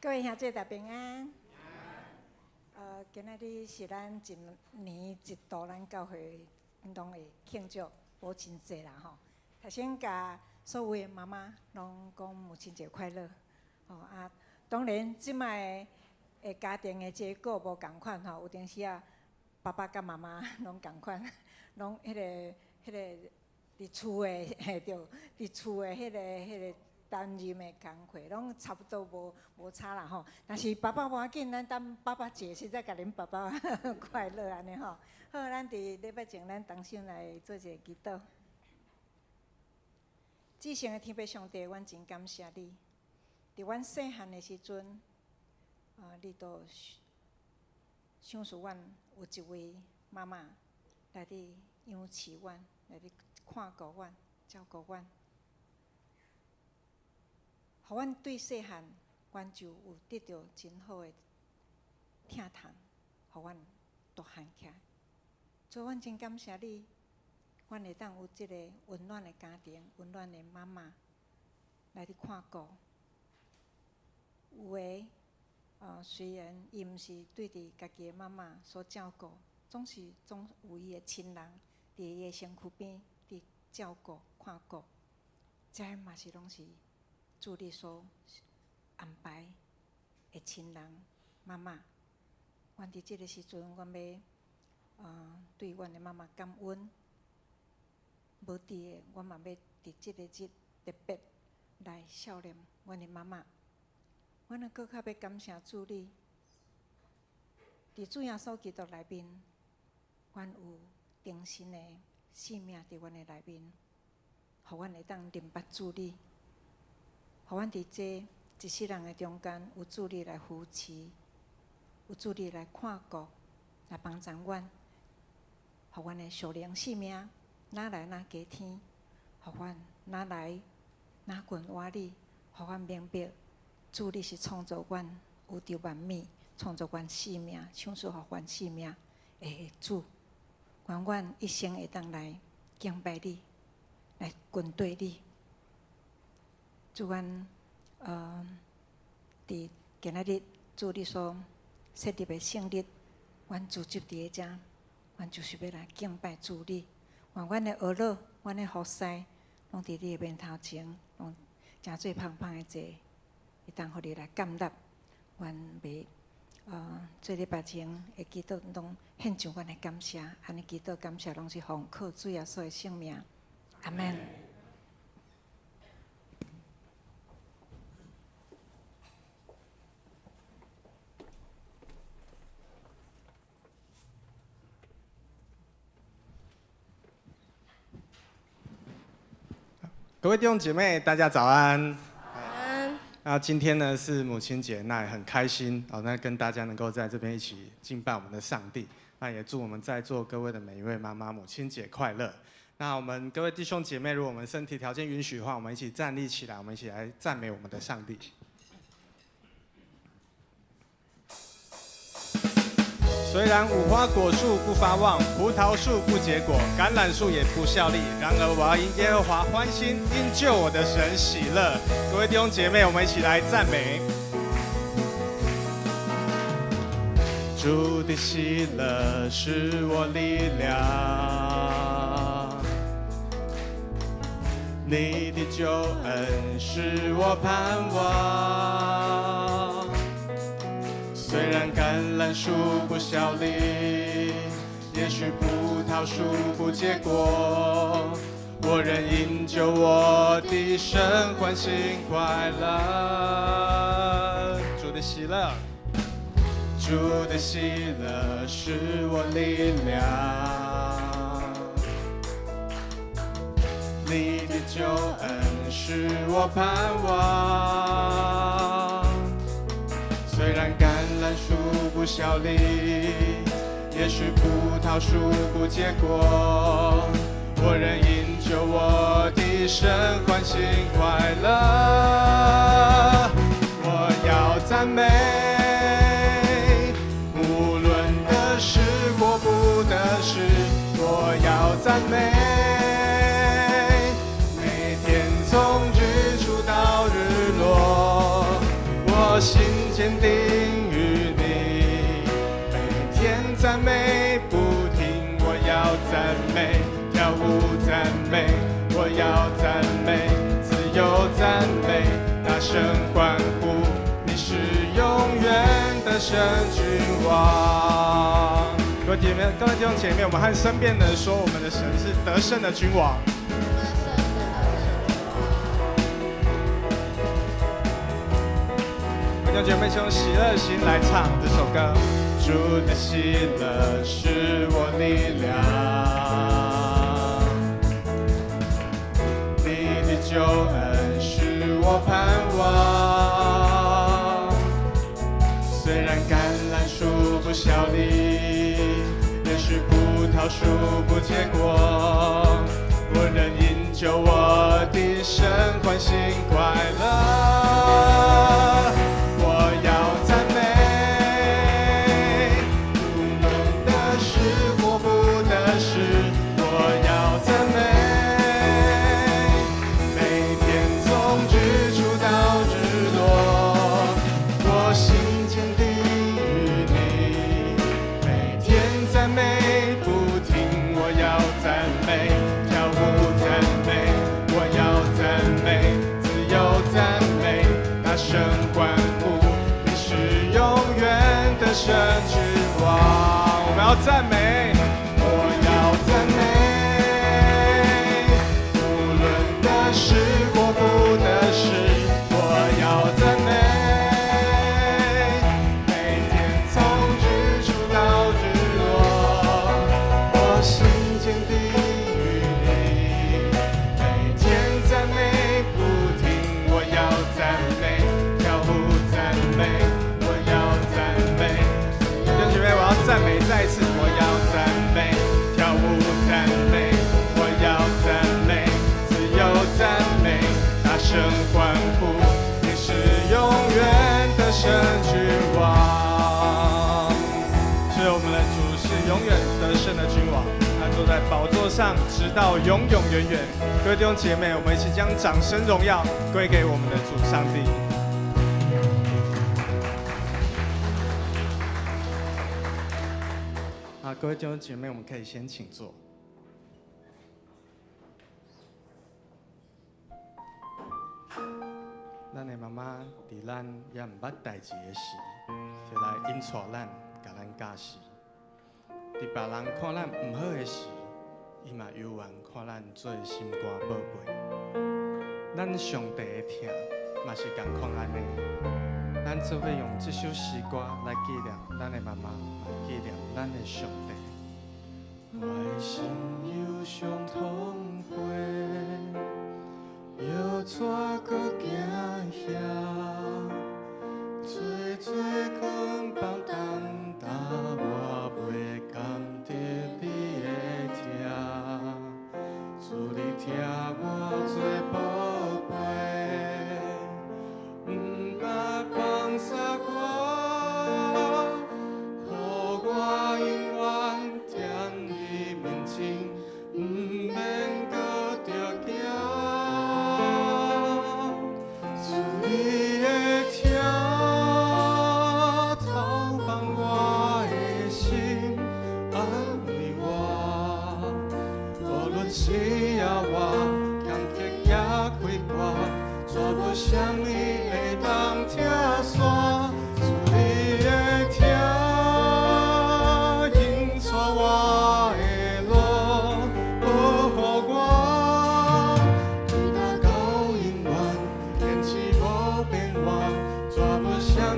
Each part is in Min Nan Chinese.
各位兄弟大平安。今仔日是咱一年一度，咱教會攏會慶祝母親節啦吼。頭先共所有的媽媽攏講母親節快樂。吼啊，當然這擺的家庭的結構無仝款吼，有當時啊，爸爸佮媽媽攏仝款，攏彼個佇厝的嘿對，佇厝的彼個擔任的工課攏差不多無差啦吼。但是爸爸無要緊，咱等爸爸節時再共恁爸爸快樂按呢吼。好，咱佇禮拜前，咱同心來做一个祈禱。至聖的天父上帝，阮真感謝你。佇阮細漢的時陣，啊，你都賞賜阮有一位媽媽來佇養飼阮，來佇看顧阮、照顧阮。予阮對細漢，阮就有得著真好的疼痛，予阮大漢起來。所以，阮真感謝你，阮會當有這个溫暖的家庭、溫暖的媽媽來佇看顧。有的，雖然伊毋是對佇家己的媽媽所照顧，總是總有伊的親人佇伊的身軀邊佇照顧、看顧，這嘛是攏是主你所安排的親人媽媽。阮佇這个時陣，阮欲對阮的媽媽感恩。無佇的，阮嘛欲佇這个日特別來孝念阮的媽媽。阮閣較欲感謝主你，佇主耶穌基督內面，阮有重生的生命佇阮的內面，予阮會當認捌主你，予阮佇這一世人的中間有主你來扶持，有主你來看顧，來幫助阮，予阮的屬靈生命愈來愈加添，予阮愈來愈近倚你，予阮明白主你是創造阮宇宙萬物，創造阮生命，賞賜予阮生命的主，願阮一生會當來敬拜你，來跟隨你。主阮，佇今仔日主你所設立的聖日，阮聚集佇咧遮，阮就是欲來敬拜主你。願阮的呵咾，阮的服侍，攏佇你的面頭前，攏成做芳芳的祭，會當予你來感納。阮欲做禮拜前的祈禱，攏獻上阮的感謝。按呢祈禱感謝，攏是奉靠主耶穌的聖名。阿們。各位弟兄姐妹，大家早安。早安。那今天呢是母親節，那也很開心哦。那跟大家能夠在這邊一起敬拜我們的上帝，那也祝我們在座各位的每一位媽媽母親節快樂。那我們各位弟兄姐妹，如果我們身體條件允許的話，我們一起站立起來，我們一起來讚美我們的上帝。雖然無花果樹不發旺，葡萄樹不結果，橄欖樹也不效力，然而我要因耶和華歡心，因救我的神喜樂。各位弟兄姐妹，我們一起來讚美。主的喜樂是我力量，你的救恩是我盼望。雖然橄欖樹不效力，也許葡萄樹不結果，我仍因救我的神歡欣快樂。主的喜樂，主的喜樂是我力量，你的救恩是我盼望。雖然橄欖樹不效力，也許葡萄樹不結果，我仍因救我的神歡欣快樂。我要讚美，無論得失或不得失，我要讚美。每天從日出到日落，我心讚美不停，我要讚美，跳舞讚美，我要讚美，自由讚美，大聲歡呼，你是永遠得勝君王。各位姐妹，各位弟兄姐妹，我們和身邊的人說，我們的神是得勝的君王。弟兄姐妹，用喜樂心來唱這首歌。主的喜樂是我力量，你的救恩是我盼望。雖然橄欖樹不效力，也許葡萄樹不結果，我仍因救我的神歡欣快樂。我要讚美，無論得失或不得失，我要讚美。每天從日出到日落，我心堅定於你。每天讚美不停，我要讚美，跳舞讚美，我要讚美，自由讚美，大聲歡呼，你是永遠得勝君王。我們要讚美，我要讚美，無論得失或不得失，我要讚美。每天從日出到日落，我心堅定於你。每天讚美不停，我要讚美，跳舞讚美，我要讚美。弟兄姐妹，我要讚美，再一次，我要讚美，跳舞讚美，我要讚美，自由讚美，大聲歡呼，你是永遠得勝君王。是我們的主是永遠得勝的君王，他坐在寶座上，直到永永遠遠。各位弟兄姐妹，我們一起將掌聲榮耀歸給我們的主上帝。好，各位弟兄姐妹，我們可以先請坐。咱的媽媽佇咱猶毋捌代誌的時，就來引帶咱，共咱教示。佇別人看咱毋好的時，伊嘛猶原看咱做心肝寶貝。咱上帝的疼嘛是仝款按呢。咱做伙用這首詩歌來紀念咱的媽媽，紀念咱的上帝。我的心憂傷痛過，搖怎閣行遐？做做捆綁重擔，我袂甘著你的疼。主你疼我做寶貝，毋捌放捨我，予我永遠踮你面前，毋免閣著驚。主你的疼透放我的心，安慰我，無論死抑活，坎坷抑快活，绝無啥物會當拆散。主你的疼引帶我的路，保護我，直到到永遠，堅持無變換，绝無啥物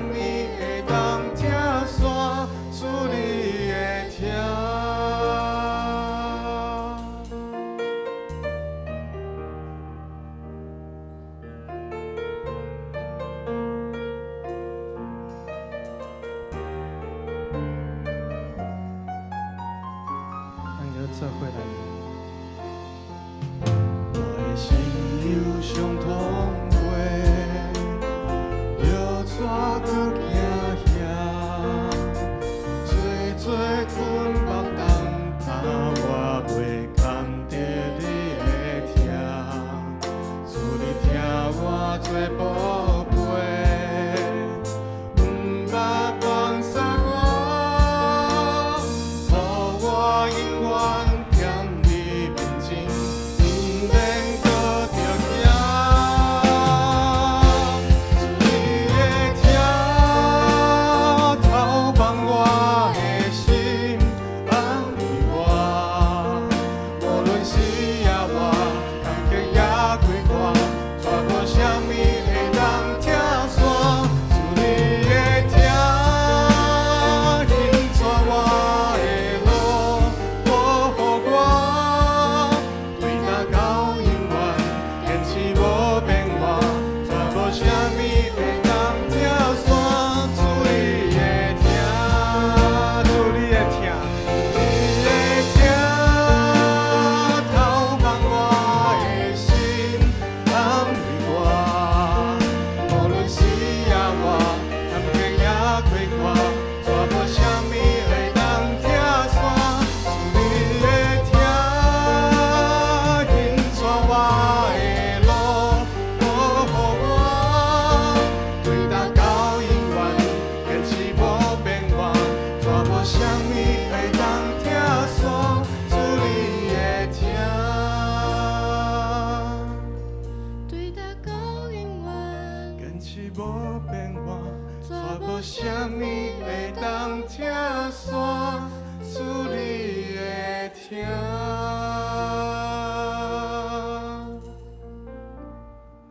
會當拆散。主你的疼。咱閣做伙來念。我的心憂傷痛過，搖怎閣行遐？做做捆綁重擔，我袂堪著你的疼。主你疼我做寶貝，毋捌放捨我，予疼。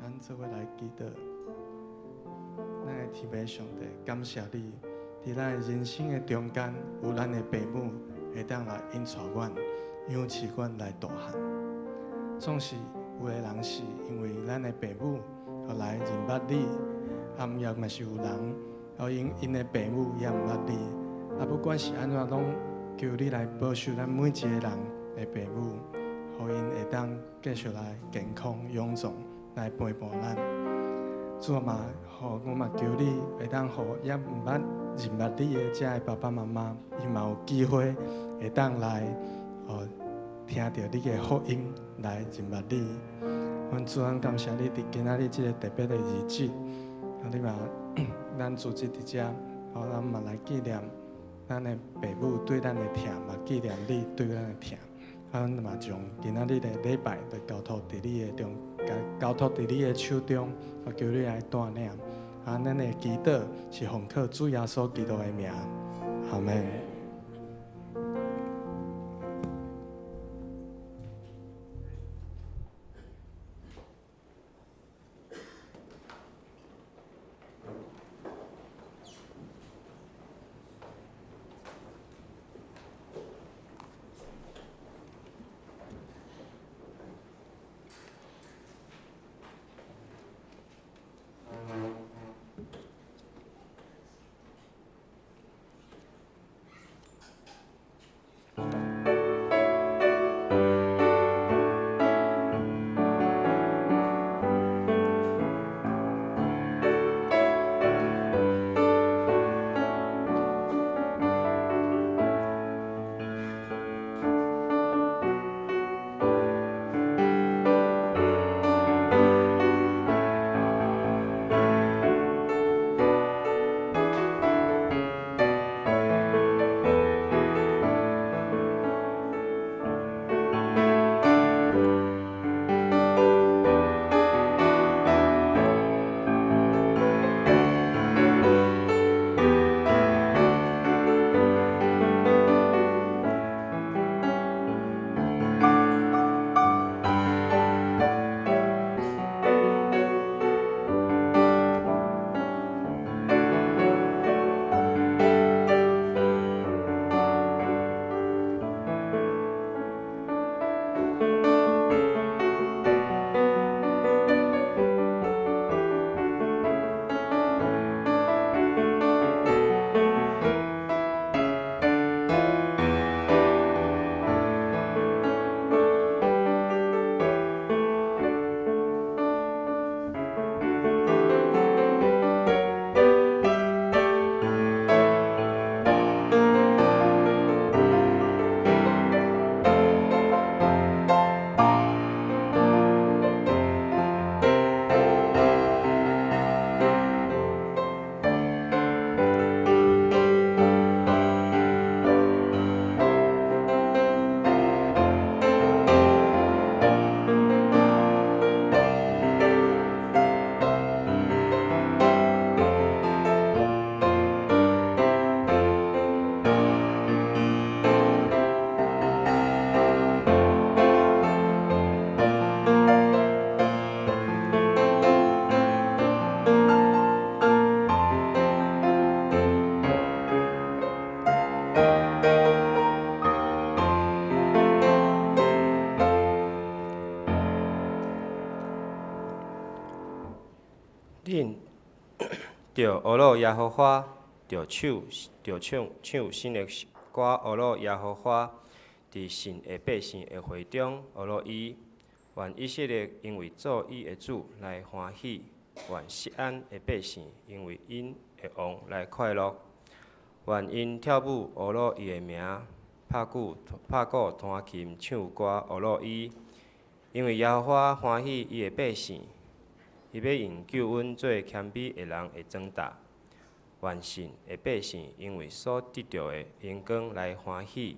咱做伙來祈禱，咱的天父上帝，感謝你，佇咱的人生的中間，有咱的爸母會當來引帶阮、養飼阮來大漢。總是有的人是因為咱的爸母後來認捌你，啊，毋也嘛是有人，哦，𪜶𪜶的爸母也毋捌你。啊，不管是按怎，攏求你來保守咱每一個人的爸母，予𪜶會當繼續來健康勇壯，來陪伴咱。主啊嘛，予阮嘛求你會當予猶毋捌認捌你的遮的爸爸媽媽，伊嘛有機會會當來，哦，聽著你的福音來認捌你。阮主，咱感謝你佇今仔日這个特別的日子，啊，你嘛，咱組織佇遮，予咱嘛來紀念咱的爸母對咱的疼，嘛紀念你對咱的疼。啊，阮嘛將今仔日的禮拜就交託佇你的中，交託佇你的手中，啊，求你來帶領。啊，咱的祈禱是奉靠主耶穌基督的名，阿們。恁著學樂耶和華，著唱著唱唱新的歌，學樂耶和華，佇神的百姓的會中學樂伊。願以色列因為做伊的主來歡喜，願錫安的百姓因為𪜶的王來快樂。願𪜶跳舞學樂伊的名，拍鼓拍鼓彈琴唱歌學樂伊，因為耶和華歡喜伊的百姓。伊欲用救恩做謙卑的人的裝罩，願神的百姓因為所得著的榮光來歡喜，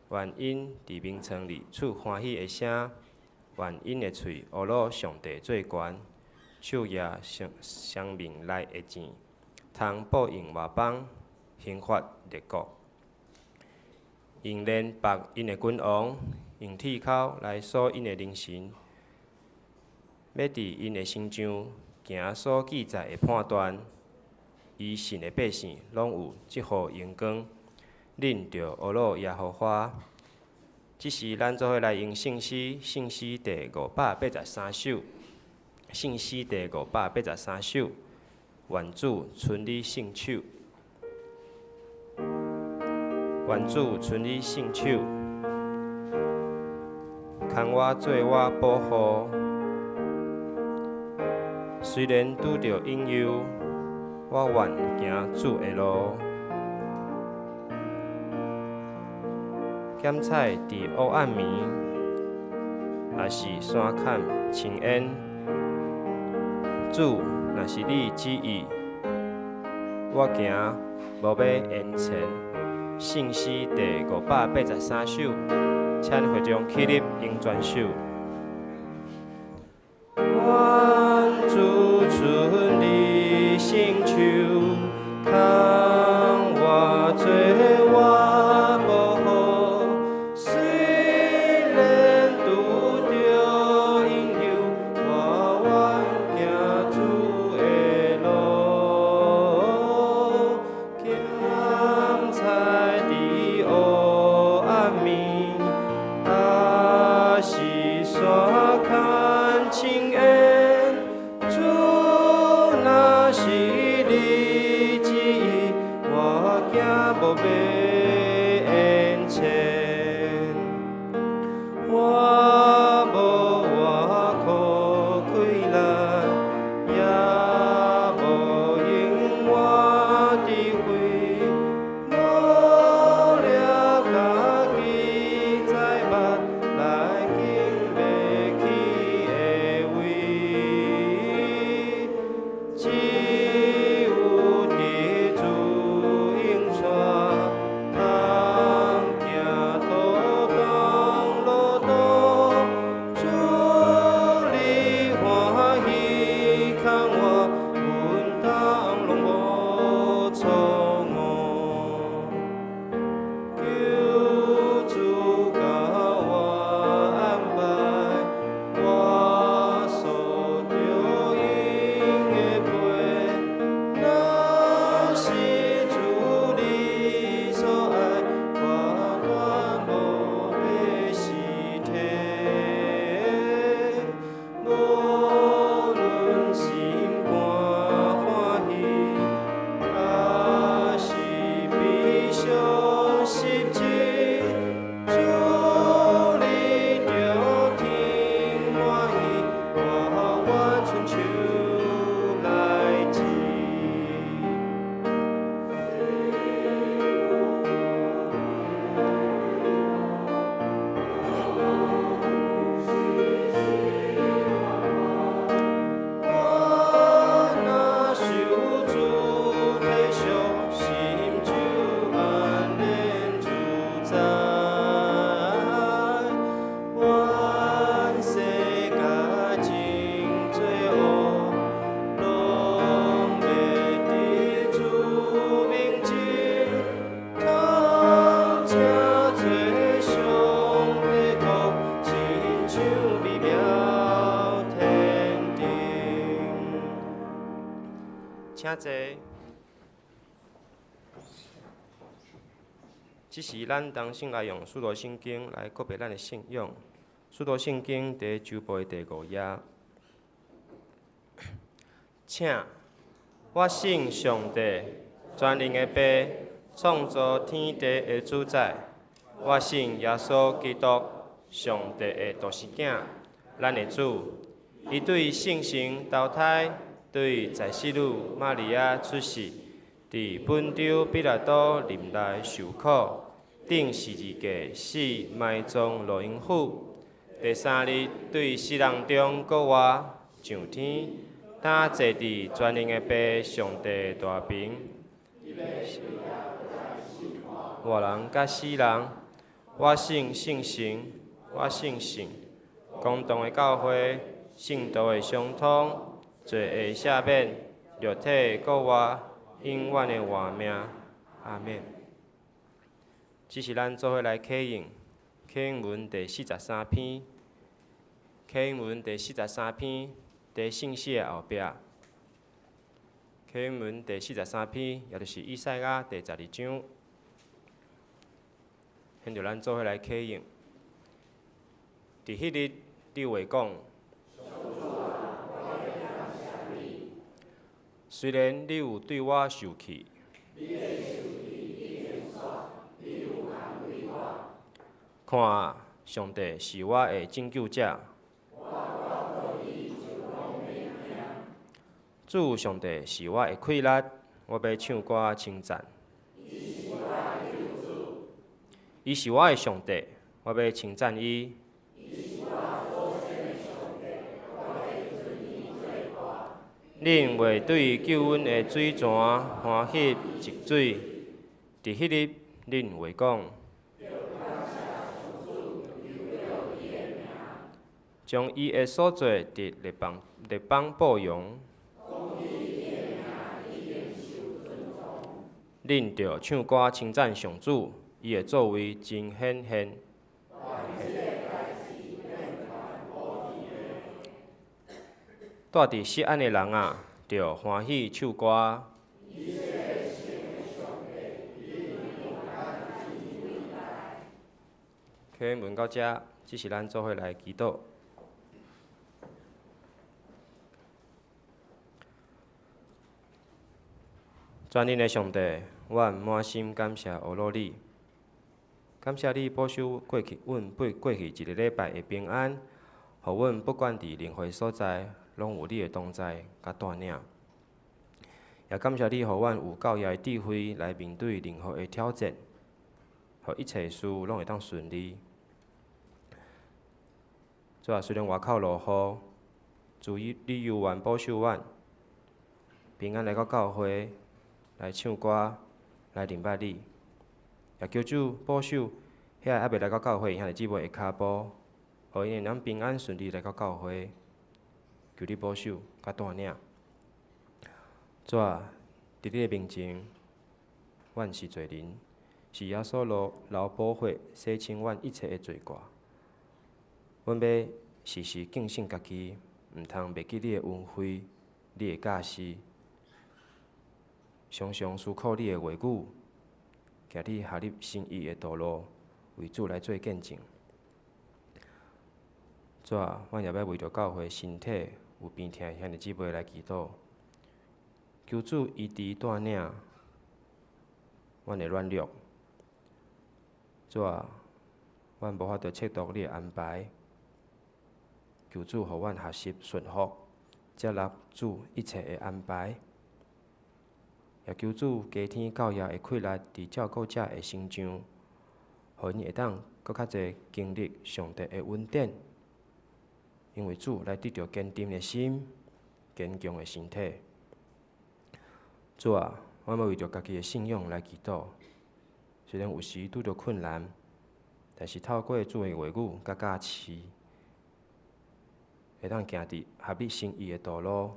願𪜶佇眠床裡出歡喜的聲，願𪜶的喙學樂上帝最懸，手舉生命來的箭，通報應外邦，刑罰列國。用鏈縛𪜶的君王，用鐵釦來鎖𪜶的靈神，欲佇𪜶的身上行所記載的判斷。伊信的百姓攏有這號榮光，恁著呵咾耶和華。這時，咱做伙來用聖詩，聖詩第583首，聖詩第583首，願主伸你聖手，願主伸你聖手，牽我做我保護。雖然拄著引誘，我願行主的路。減彩佇黑暗暝，抑是山坎深淵，主若是你旨意，我行無欲延前。聖詩第583首，請會眾起立用全首。願主伸你聖手，牽我做我保護。雖然拄著引誘，我願行主的路。減彩佇黑暗暝，抑是山坎深淵，主若是你旨意，我行無欲延前。我無倚靠氣力，也無用我智慧，努力家己知捌來經袂起的位，只有佇主引帶，通行妥當路途。主你歡喜牽我，阮通攏無錯誤。求主共我安排，我所著用的陪，若是主你所愛，我斷無欲失退。無論心肝歡喜，抑是悲傷失志，主你著聽滿意，我願伸手來接。我若受主體恤，心就安然自在。願世界真濟惡，攏欲佇主面前，通成做上帝國，親像美妙天頂。請坐。這時，咱同心來用《使徒信經》來告白咱的信仰。《使徒信經》佇周報的第5頁。請，我信上帝，全能的父，創造天地的主宰。我信耶穌基督，上帝的獨生囝，咱的主。伊對聖神投胎，對在使女瑪利亞出世，佇本丟彼拉多任內受苦，釘十字架死，埋葬落陰府。第三日對死人中復活，上天，擔坐佇全能的父上帝大爿。活人佮死人，我信聖神，我信聖公同的教會，聖徒的相通，罪的赦免，肉體的復活，永遠的活命。阿們。這時咱做伙來啟應，啟應文第43篇，啟應文第四十三篇，佇聖詩的後壁。啟應文第四十三篇，也就是以賽亞第12章。現在咱做伙來啟應。佇彼日，你會講：雖然你有對我受氣，看啊，上帝是我的拯救者。主上帝是我的氣力，我欲唱歌稱讚。伊是我的上帝，我欲稱讚伊。恁袂對救阮的水泉歡喜汲水，佇彼日，恁會講：將伊的所做佇列邦列邦報揚。恁著唱歌稱讚上主，伊的作為真顯現。住佇錫安的人啊，著歡喜唱歌。啟文到遮，這是咱做伙來祈禱。全能的上帝，阮滿心感謝阿羅你，感謝你保守過去，阮過去一个禮拜的平安，予阮不管佇任何所在，攏有你的同在佮帶領。也感謝你，予阮有夠額的智慧來面對任何的挑戰，予一切事攏會當順利。主啊，雖然外口落雨，主你猶原保守阮平安來到教會。來唱歌，來認捌你，也求主保守遐猶未來到教會兄弟姊妹的跤步，予𪜶會當平安順利來到教會。求你保守佮帶領。主啊，佇你的面前，阮是罪人，是耶穌流流寶血洗清阮一切的罪過。阮欲時時警醒家己，毋通袂記你的恩惠，你的教示。常常思考你的話語，行你合你心意的道路，為主來做見證。主啊，阮也欲為著教會身體有病痛的兄弟姊妹來祈禱，求主醫治帶領阮的軟弱。主啊，阮無法度測度你的安排，求主予阮學習順服，接納主一切的安排。也求主加添教業的氣力，佇照顧者的身上，予𪜶會當閣較濟經歷上帝的恩典。因為主來得著堅定的心、堅強的身體。主啊，阮欲為著家己的信仰來祈禱。雖然有時拄著困難，但是透過主的話語佮教示，會當行佇合你心意的道路，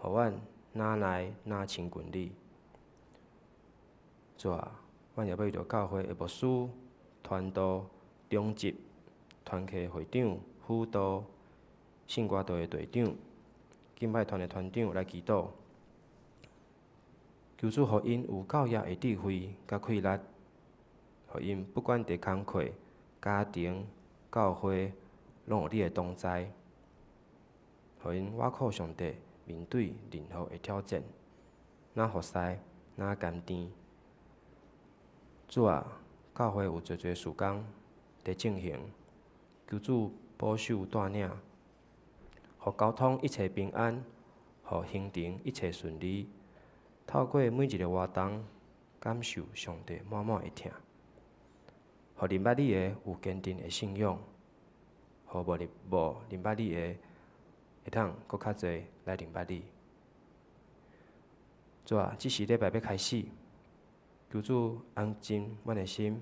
予阮若來若親近你。主啊，阮也欲為著教會的牧師、傳道、長執、團契會長、輔導、聖歌隊的隊長、敬拜團的團長來祈禱，求主予𪜶有夠額的智慧佮氣力，予𪜶不管佇工課、家庭、教會，攏有你的同在，予𪜶倚靠上帝。面對任何的挑戰，若服侍，若甘甜。主啊，教會有濟濟事工佇進行，求主保守帶領，予交通一切平安，予行程一切順利。透過每一个活動，感受上帝滿滿的疼，予認捌你的有堅定的信仰，予無認無認捌你的，會當閣較濟來認捌你。主啊，這時禮拜欲開始，求主安靜阮的心，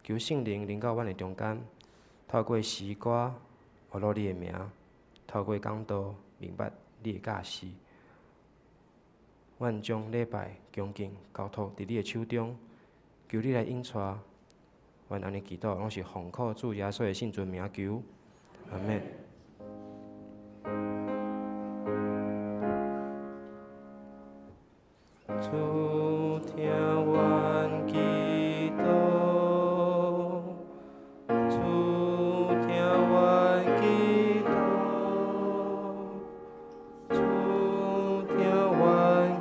求聖靈臨到阮的中間，透過詩歌呵咾你的名，透過講道明白你的教示。阮將禮拜恭敬交託佇你的手中，求你來引帶，阮按呢祈禱，攏是奉靠主耶穌的聖尊名求，阿們。主聽阮祈禱，主聽阮祈禱，主聽阮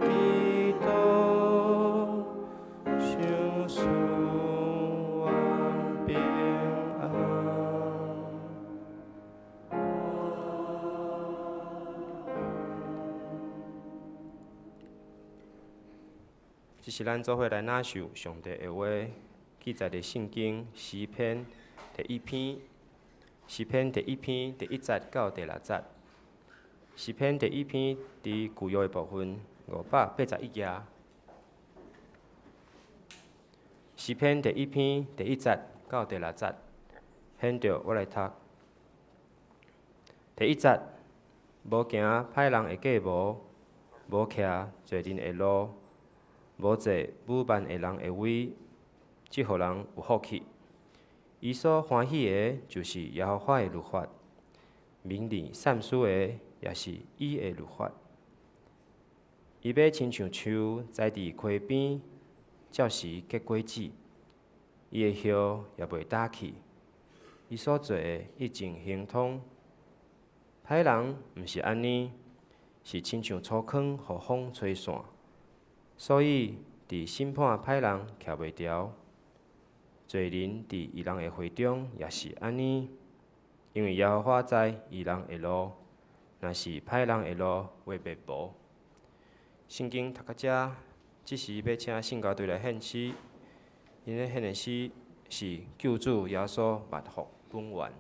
祈禱，賞賜阮平安。這是咱做伙來領受上帝的話，記載佇聖經詩篇第一篇，詩篇第一篇第一節到第六節。詩篇第一篇佇舊約的部分581頁。詩篇第一篇第一節到第六節，現著我來讀。第一節，無行歹人的計謀，無徛罪人的路。無坐侮慢的人的位，這予人有福氣。伊所歡喜的，就是耶和華的律法；明理善事的，也是伊的律法。伊欲親像樹栽佇溪邊，照時結果子。伊的葉也袂焦去。伊所做的一定亨通。歹人毋是按呢，是親像粗糠予風吹散。所以，佇審判歹人徛袂牢，罪人佇義人的會中也是按呢，因為耶和華知義人的路，若是歹人的路會滅無。聖經讀到遮，這時欲請聖歌隊來獻詩，𪜶咧獻的詩是救主耶穌萬福本源。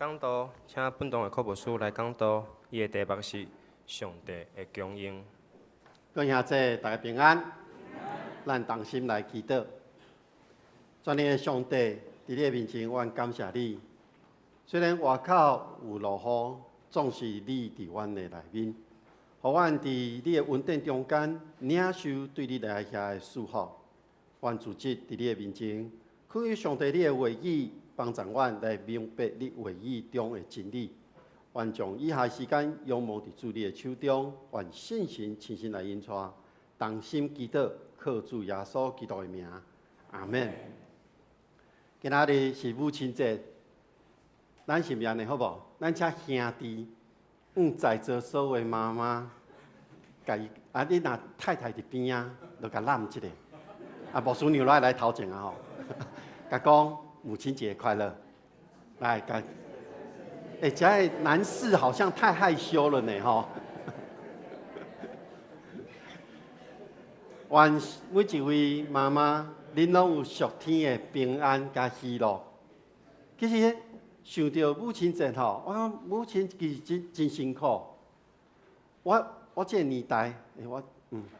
講道，請本堂的柯牧師來講道。伊的題目是上帝的供應。各位兄弟，大家平安。咱同心來祈禱。全能的上帝，佇你的面前，阮感謝你。雖然外口有落雨，總是你佇阮的內面，予阮佇你的恩典中間領受對你來遐的祝福。阮自責佇你的面前，懇求上帝你的話語，幫助阮來明白你話語中的真理。願將以下時間仰望佇主你的手中，願聖神親身來引帶，同心祈禱，靠主耶穌基督的名，阿們。今仔日是母親節，咱是毋是按呢好無？咱請兄弟，在座所有媽媽，共伊啊，你若太太佇邊仔，就共攬一下。啊，牧師娘來來頭前啊吼，共講母親節快樂，來共。欸，這的男士好像太害羞了呢，吼。願每一位媽媽，恁攏有屬天的平安佮喜樂。其實想著母親節吼，我感覺母親其實真真辛苦。我這個年代，欸，我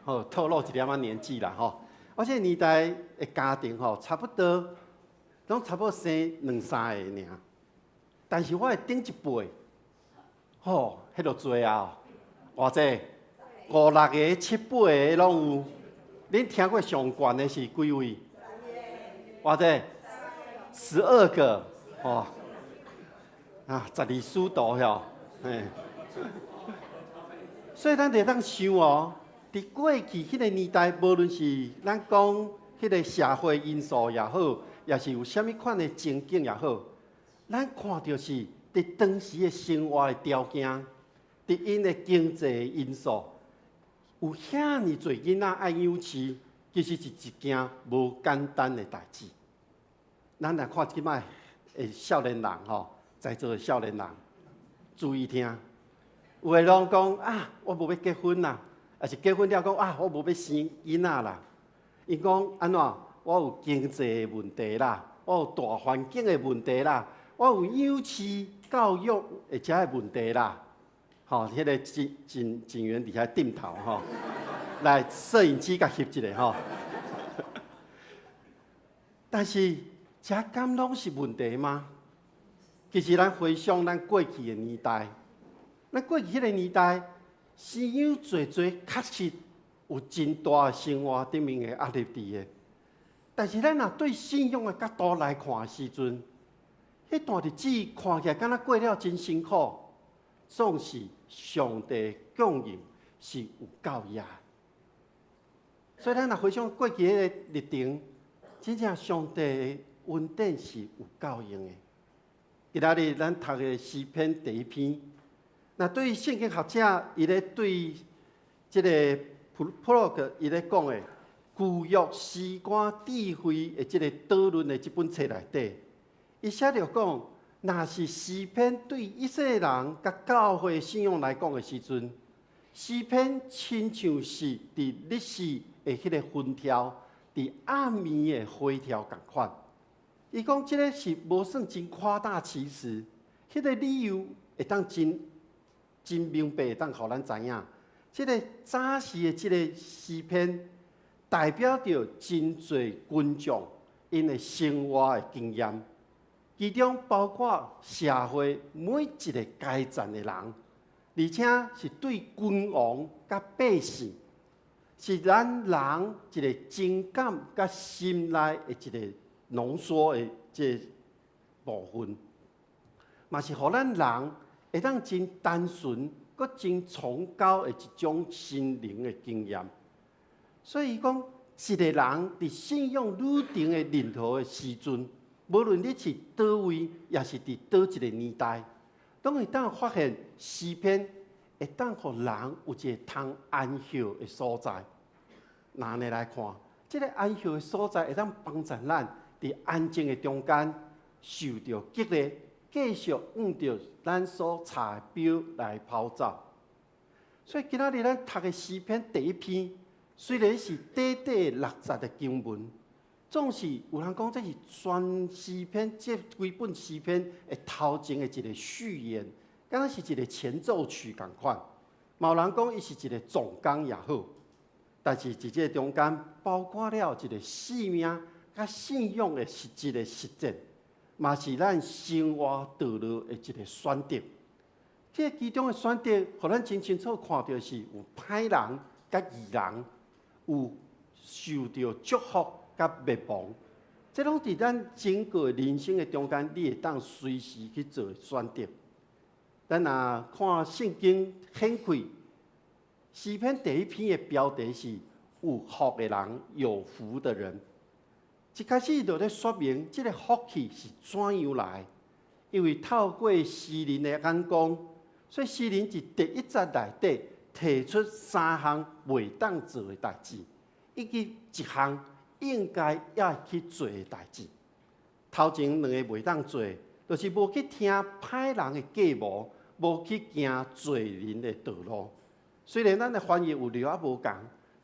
好透露一點仔年紀啦吼。我這個年代的家庭吼，差不多攏差不多生兩三个爾。但是我的頂一輩，吼，彼就濟啊，偌濟，五六個、七八個攏有。恁聽過上懸的是幾位？偌濟？12個，吼，啊，十二使徒吼，嘿。所以咱會當想哦，佇過去彼個年代，無論是咱講彼個社會因素也好，抑是有啥物款的情景也好。咱看著是佇當時的生活的條件，佇𪜶的經濟因素，有遐爾濟囡仔愛養飼，其實是一件無簡單的代誌。咱來看這擺的少年人吼，在座的少年人，注意聽，有的攏講啊，我無欲結婚啦，抑是結婚了講啊，我無欲生囡仔啦。𪜶講按怎？我有經濟的問題啦，我有大環境的問題啦。我有養飼教育的這个問題啦，吼，彼個警警警員佇遐點頭吼，來攝影機共翕一下吼。但是這敢攏是問題嗎？其實咱回想咱過去的年代，咱過去彼個年代，生養濟濟確實有真大的生活頂面的壓力佇的。但是咱若對信仰的角度來看的時陣，彼段日子看起來敢若過了真辛苦，總是上帝供應是有夠額。所以咱若回想過去彼個歷程，真正上帝的恩典是有夠用的。今仔日咱讀的詩篇第一篇，那對於聖經學者，伊咧對這个普洛克伊咧講的舊約詩歌智慧的這个討論的這本冊內底。伊寫著講，若是詩篇對以色列人佮教會信仰來講的時陣，詩篇親像是佇日時的彼个分條，佇暗暝的火柱仝款。伊講這个是無算真誇大其詞，彼个理由會當真真明白，會當予咱知影。這个早時的這个詩篇，代表著真濟群眾𪜶的生活的經驗。其中包括社會每一个階層的人，而且是對君王佮百姓，是咱人一个情感佮心內的一个濃縮的這个部分，嘛是予咱人會當真單純、閣真崇高的一種心靈的經驗。所以伊講，一个人佇信仰旅程的任何的時陣，無論你是佗位，抑是佇佗一个年代，攏會當發現詩篇會當予人有一个通安歇的所在。若按呢來看，這个安歇的所在會當幫助咱佇安靜的中間受著激勵，繼續按著咱所插的標來跑走。所以今仔日咱讀的詩篇第一篇，雖然是短短六節的經文，總是有人講這是全詩篇這規本詩篇的頭前的一個序言，敢若是一個前奏曲仝款。嘛有人講伊是一個總綱也好，但是佇這個中間包括了一個生命佮信仰的實質的實踐，嘛是咱生活道路的一個選擇。這個其中的選擇，予咱真清楚看著是有歹人佮義人，有受著祝福佮滅亡。這攏佇咱整個人生的中間，你會當隨時去做選擇。咱若看聖經顯開，詩篇第一篇的標題是有福的人，有福的人。一開始就咧說明這個福氣是怎樣來，因為透過詩人的眼光，所以詩人佇第一節內底提出三項袂當做的代誌，以及一項應該愛去做的代誌。頭前兩个袂當做，就是無去聽歹人的計謀，無去行罪人的道路。雖然咱的翻譯有略仔無仝，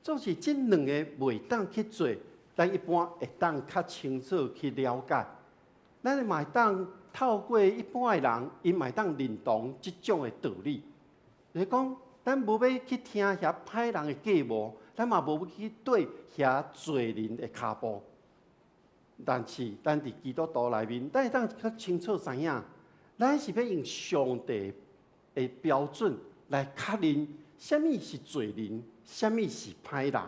總是這兩个袂當去做，咱一般會當較清楚去了解。咱嘛會當透過一般的人，𪜶嘛會當認同這種的道理。就是講，咱無欲去聽遐歹人的計謀，咱嘛無欲去綴遐罪人的跤步。但是，咱佇基督徒內面，咱會當較清楚知影，咱是欲用上帝的標準來確認啥物是罪人，啥物是歹人。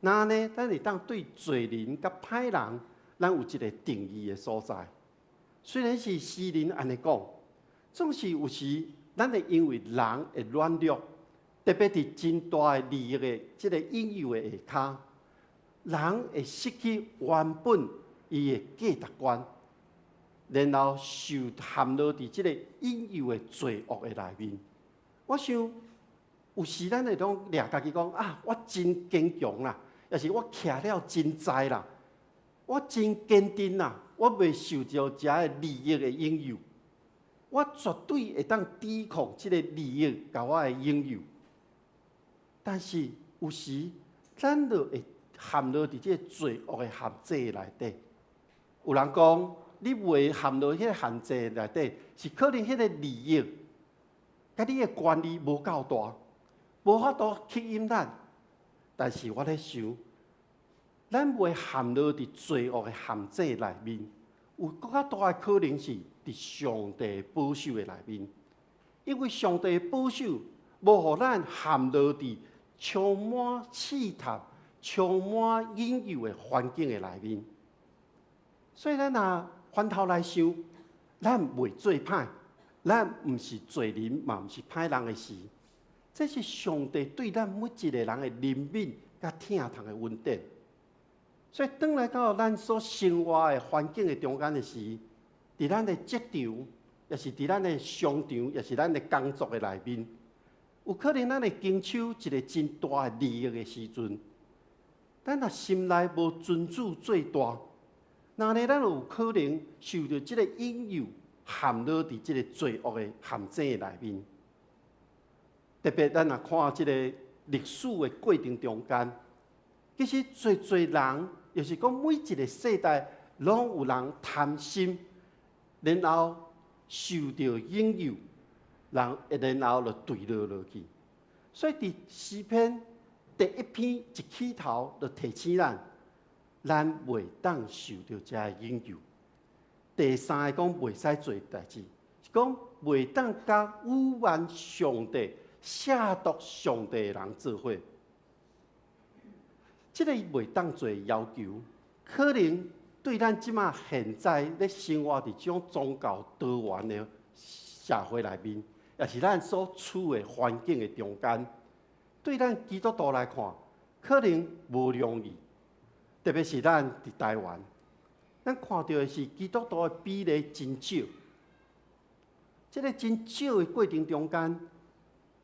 那呢，咱會當對罪人佮歹人，咱有一個定義的所在。雖然是詩人按呢講，總是有時咱會因為人的軟弱，特別佇真大的利益的這個引誘的下跤，人會失去原本伊的價值觀，然後受陷落佇這個引誘的罪惡的內面。我想有時咱會當掠家己講啊，我真堅強啦，抑是我徛了真知啦，我真堅定啦，我袂受著遮个利益的引誘，我絕對會當抵抗這個利益共我的引誘。但是有時咱就會陷落佇這个罪惡的陷阱內底。有人講，你袂陷落彼个陷阱內底，是可能彼个利益佮你的權利無夠大，無法度吸引咱。但是我咧想，咱袂陷落佇罪惡的陷阱內面，有閣較大的可能是佇上帝保守的內面，因為上帝保守無予咱陷落佇充滿試探、充滿引誘的環境的內面。所以咱若反頭來想，咱袂做歹，咱毋是罪人，嘛毋是歹人的時，這是上帝對咱每一個人的憐憫佮疼痛的恩典。所以，轉來到咱所生活的環境的中間的時，佇咱的職場，抑是佇咱的商場，抑是咱的工作的內面，有可能咱會經手一個真大的利益的時陣，咱若心內無尊主做大，那呢，咱有可能受著這個引誘，陷落佇這個罪惡的陷阱的內面。特別咱若看這個歷史的過程中間，其實濟濟人，就是講每一個世代，攏有人貪心，然後受著引誘，然後就墜落落去。所以佇詩篇第一篇一起頭就提醒咱，咱袂當受著這个引誘。第三个講袂使做代誌，是講袂當佮侮慢上帝、褻瀆上帝的人做伙。這个袂當做的要求，可能對咱這馬現在咧生活佇這種宗教多元的社會內面，抑是咱所處的環境的中間，對咱基督徒來看，可能無容易。特別是咱佇台灣，咱看著的是基督徒的比例真少。這个真少的過程中間，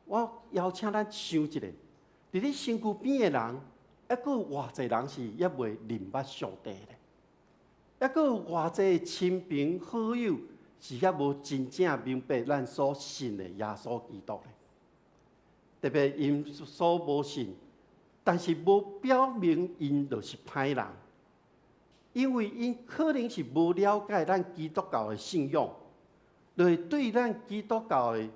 我邀請咱想一下，佇你身軀邊的人，猶閣有偌濟人是猶未認捌上帝的，猶閣有偌濟親朋好友是猶無真正明白咱所信的耶穌基督的。特別𪜶所無信，但是無表明𪜶就是歹人。因為𪜶可能是無了解咱基督教的信仰，就會對咱基督教的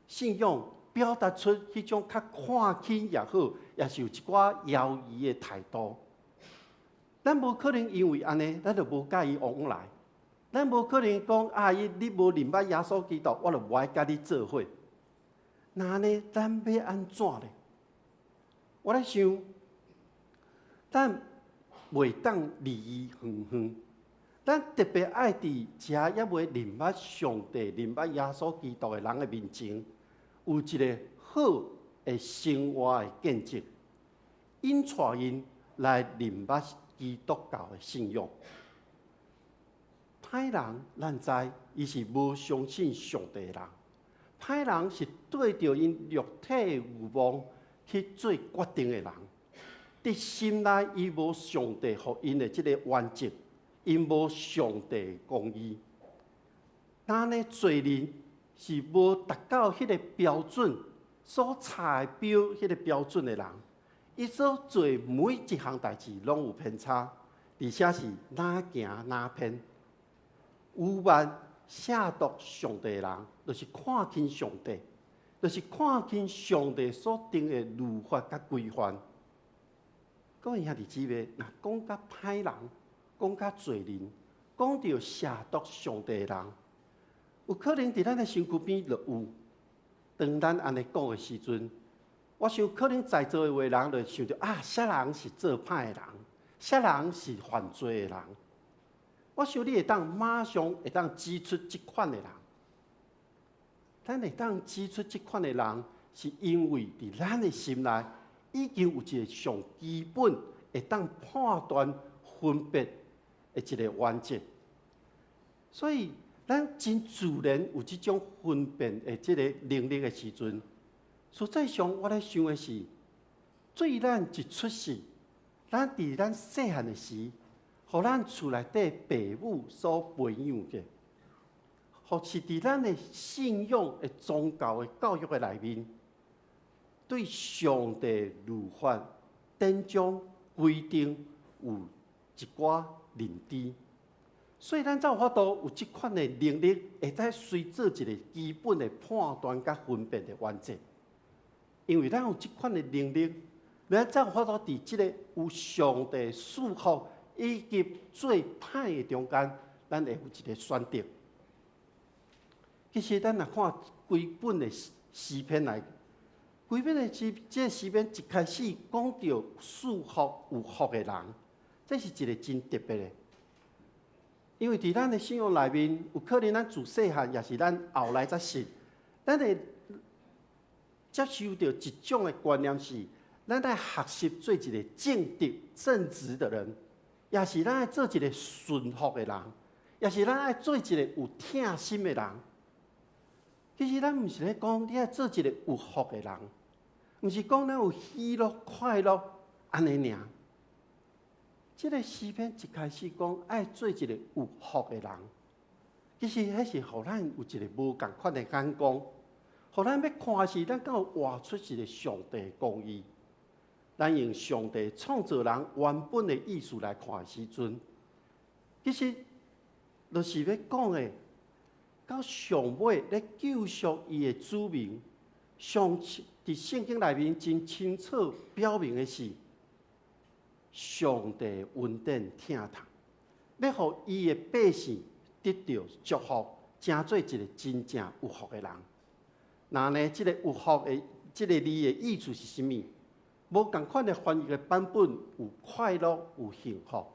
信仰表達出彼種較看輕也好，也是有一寡猶疑的態度。咱無可能因為按呢，咱就無佮伊往來。咱無可能講啊，伊你無認捌耶穌基督，我就無愛佮你做伙。那按呢，咱欲按怎咧？我咧想，咱袂當離伊遠遠。咱特別愛佇遮猶未認捌上帝、認捌耶穌基督的人的面前，有一個好的生活的見證，引帶𪜶來認捌基督教的信仰。歹人，咱知伊是無相信上帝的人。歹人是對著𪜶肉體的慾望去做決定的人。佇心內，伊無上帝予𪜶的這個原則，𪜶無上帝的公義。那呢，罪人是無達到彼個標準，所查的表彼個標準的人，伊所做每一項代誌攏有偏差，而且是若行若偏。愚妄褻瀆上帝的人，就是看輕上帝，就是看輕上帝所定的律法佮規範。各位兄弟姊妹，若講甲歹人，講甲罪人，講著褻瀆上帝的人，有可能佇咱的身軀邊就有。當咱按呢講的時陣，我想可能在座的有的人就想著啊，啥人是做歹的人，啥人是犯罪的人。我想你會當馬上會當指出這款的人。咱會當指出這款的人，是因為佇咱的心內已經有一個上基本會當判斷分別的一個原則。所以，咱真自然有這種分辨的這個能力的時陣，實際上我咧想的是，對咱一出世，咱佇咱細漢的時，予咱厝內底爸母所培養的，或是佇咱的信仰的宗教的教育的內面，對上帝律法典章規定有一寡認知。所以咱才有法度有這款的能力，會使隨做一個基本的判斷佮分辨的原則。因為咱有這款的能力，咱才有法度佇這個有上帝賜福以及做歹的中間，咱會有一個選擇。其實咱若看規本的詩篇來，規本的詩，這個詩篇一開始講著賜福有福的人，這是一個真特別的。因為佇咱的信仰內面，有可能咱自細漢，也是咱後來才信，咱會接受著一種的觀念是，咱愛學習做一個正直、正直的人，也是咱愛做一個順服的人，也是咱愛做一個有疼心的人。其實咱毋是咧講你愛做一個有福的人，毋是講咱有喜樂、快樂按呢爾。這個詩篇一開始講愛做一個有福的人，其實彼是予咱有一個無仝款的眼光，予咱欲看時，咱敢有活出一個上帝的公義。咱用上帝創造人原本的意思來看的時陣，其實就是欲講的，到上尾咧救贖伊的子民，上佇聖經內面真清楚表明的是，上帝恩典疼痛，欲予伊的百姓得著祝福，成做一個真正有福的人。那呢，這個有福的這個字的意思是啥物？無仝款的翻譯的版本有快樂有幸福，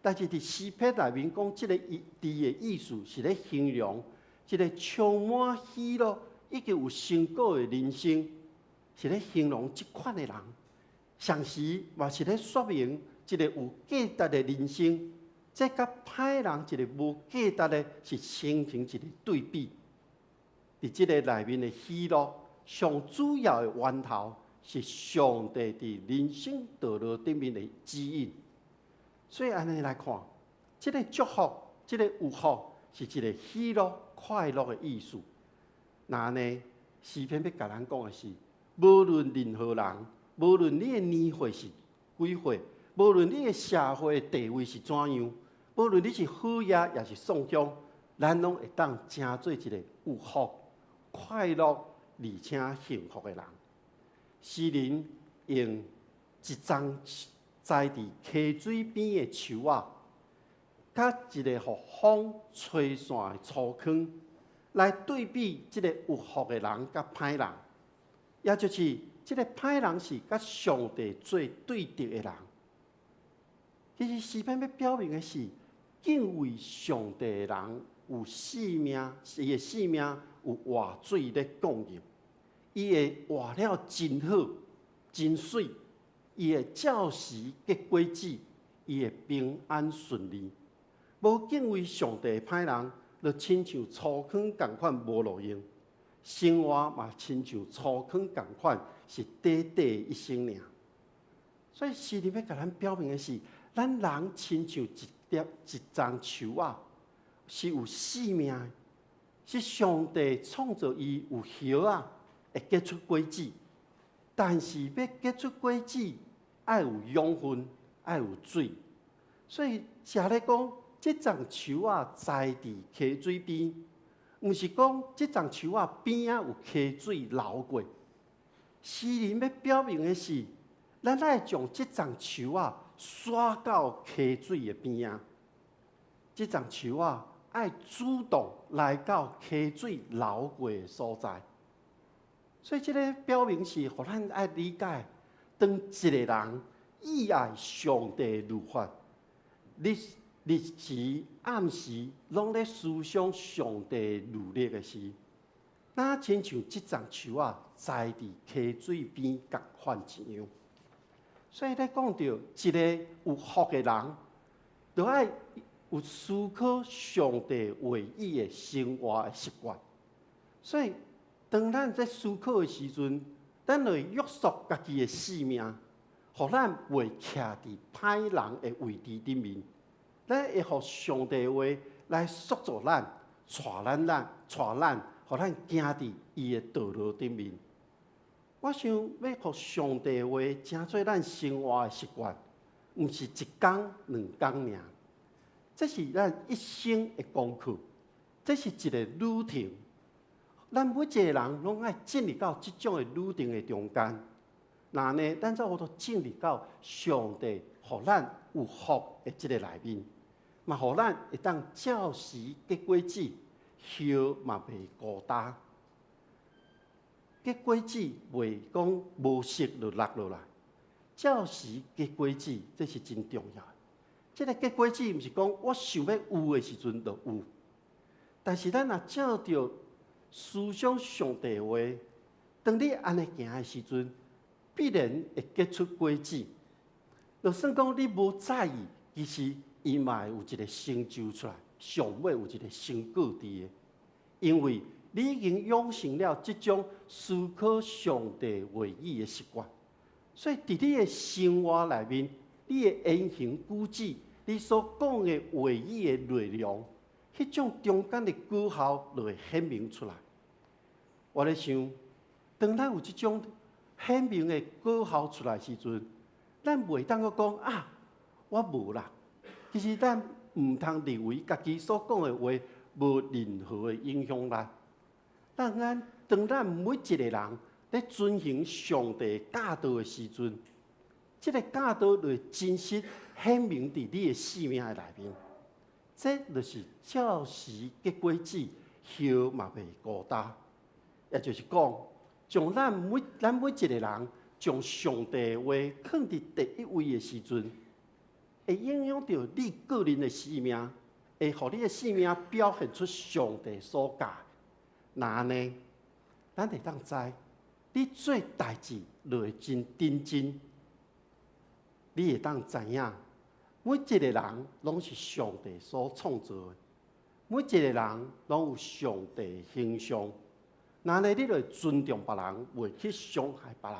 但是佇詩篇內面講，這個字的意思是咧形容一個充滿喜樂以及有成果的人生，是咧形容這款的人。同時嘛是咧說明一個有價值的人生，這佮歹人一個無價值的，是形成一個對比。佇這個內面的喜樂，上主要的源頭是上帝佇人生道路頂面的指引。所以按呢來看，這個祝福，這個有福，是一個喜樂、快樂的意思。那呢，詩篇欲共咱講的是，無論任何人，無論你的年歲是幾歲，無論你的社會地位是怎樣，無論你是好業抑是喪鄉，咱攏會當成做一個有福、快樂而且幸福的人。詩人用一叢栽佇溪水邊的樹仔，佮一個予風吹散的粗糠，來對比這個有福的人佮歹人，也就是這個歹人是佮上帝做對敵的人。其實詩篇欲表明的是，敬畏上帝的人有性命，伊的性命有活水咧供應，伊會活了真好、真媠，伊會照時結果子，伊會平安順利。無敬畏上帝的歹人，就親像粗糠仝款無路用，生活嘛親像粗糠仝款，是短短的一生爾。所以詩人欲共咱表明的是，咱人親像一粒一叢樹仔，是有生命的，是上帝創造伊有葉仔，會結出果子。但是欲結出果子，愛有養分，愛有水。所以這咧講，這叢樹仔栽佇溪水邊，毋是講這叢樹仔邊仔有溪水流過。詩人欲表明的是，咱愛將這叢樹仔徙到溪水的邊仔。這叢樹仔愛主動來到溪水流過的所在。所以這个表明是，予咱愛理解，當一个人意愛上帝律法，日日時暗時攏咧思想上帝律例的時，若親像這叢樹仔栽佇溪水邊仝款一樣。所以咧講著一个有福的人，就愛有思考上帝話語的生活的習慣。所以，當咱在思考的時陣，咱就會約束家己的性命，予咱袂徛佇歹人的位置頂面。咱會予上帝的話來塑造咱，帶咱咱，帶咱，予咱行佇伊的道路頂面。我想欲予上帝的話成做咱生活的習慣，毋是一工兩工爾，這是咱一生的功課，這是一個旅程。咱每一個人攏愛進入到這種的旅程的中間，若按呢，咱才有法度進入到上帝予咱有福的這个內面，嘛予咱會當照時結果子，葉嘛袂孤焦。結果子袂講無熟就落落來，照時結果子，這是真重要的。這个結果子毋是講我想欲有的時陣就有，但是咱若照著思想上帝的話，當你按呢行的時陣，必然會結出果子。就算講你無在意，其實伊嘛會有一个成就出來，上尾有一个成果佇的，因為你已經養成了這種思考上帝話語的習慣，所以佇你的生活內面，你的言行舉止，你所講的話語的內容，彼種中間的果效就會顯明出來。我咧想，當咱有這種顯明的果效出來時陣，咱袂當閣講啊，我無啦。其實咱毋通認為家己所講的話無任何的影響力。當咱當咱每一个人咧遵行上帝教導的時陣，這个教導就會真實顯明佇你的生命的內面。這就是照時結果子，葉嘛袂孤焦。也就是講，將咱每一个人將上帝的話放佇第一位的時陣，會影響著你個人的生命，會予你的生命表現出上帝所教。若按呢，咱會當知，你做代誌就會真認真。你會當知影，每一个人攏是上帝所創造的，每一个人攏有上帝的形象。若按呢，你就會尊重別人，袂去傷害別人。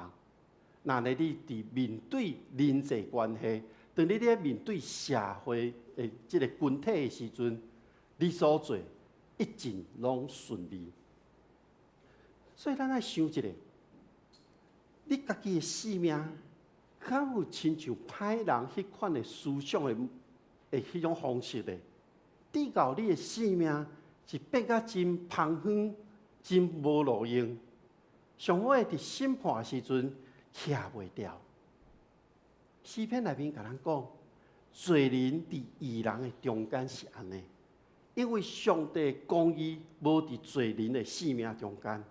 若按呢，你佇面對人際關係，當你咧面對社會的這个群體的時陣，你所做一定攏順利。所以咱愛想一下，你家己的性命，敢有親像歹人彼款的思想的的彼種方式的，直到你的生命是變甲真芳遠、真無路用，上尾佇審判的時陣徛袂牢。詩篇內面共咱講，罪人佇義人的中間是按呢，因為上帝公義無佇罪人的性命中間，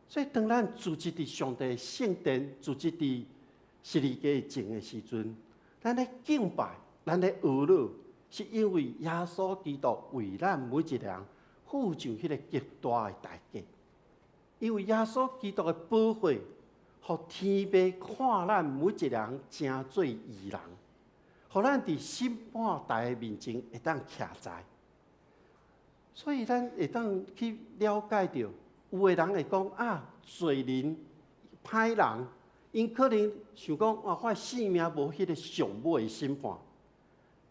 所以當咱聚集佇上帝聖殿、聚集佇十字架前的時陣，咱咧敬拜，咱咧哀禱，是因為耶穌基督為咱每一個人付上彼個極大的代價，因為耶穌基督的寶血，予天父看咱每一個人成做義人，予咱佇審判台的面前會當徛在。所以咱會當去了解著，有的人會講啊，罪人、歹人，𪜶可能想講啊，我的性命無彼個上尾的審判，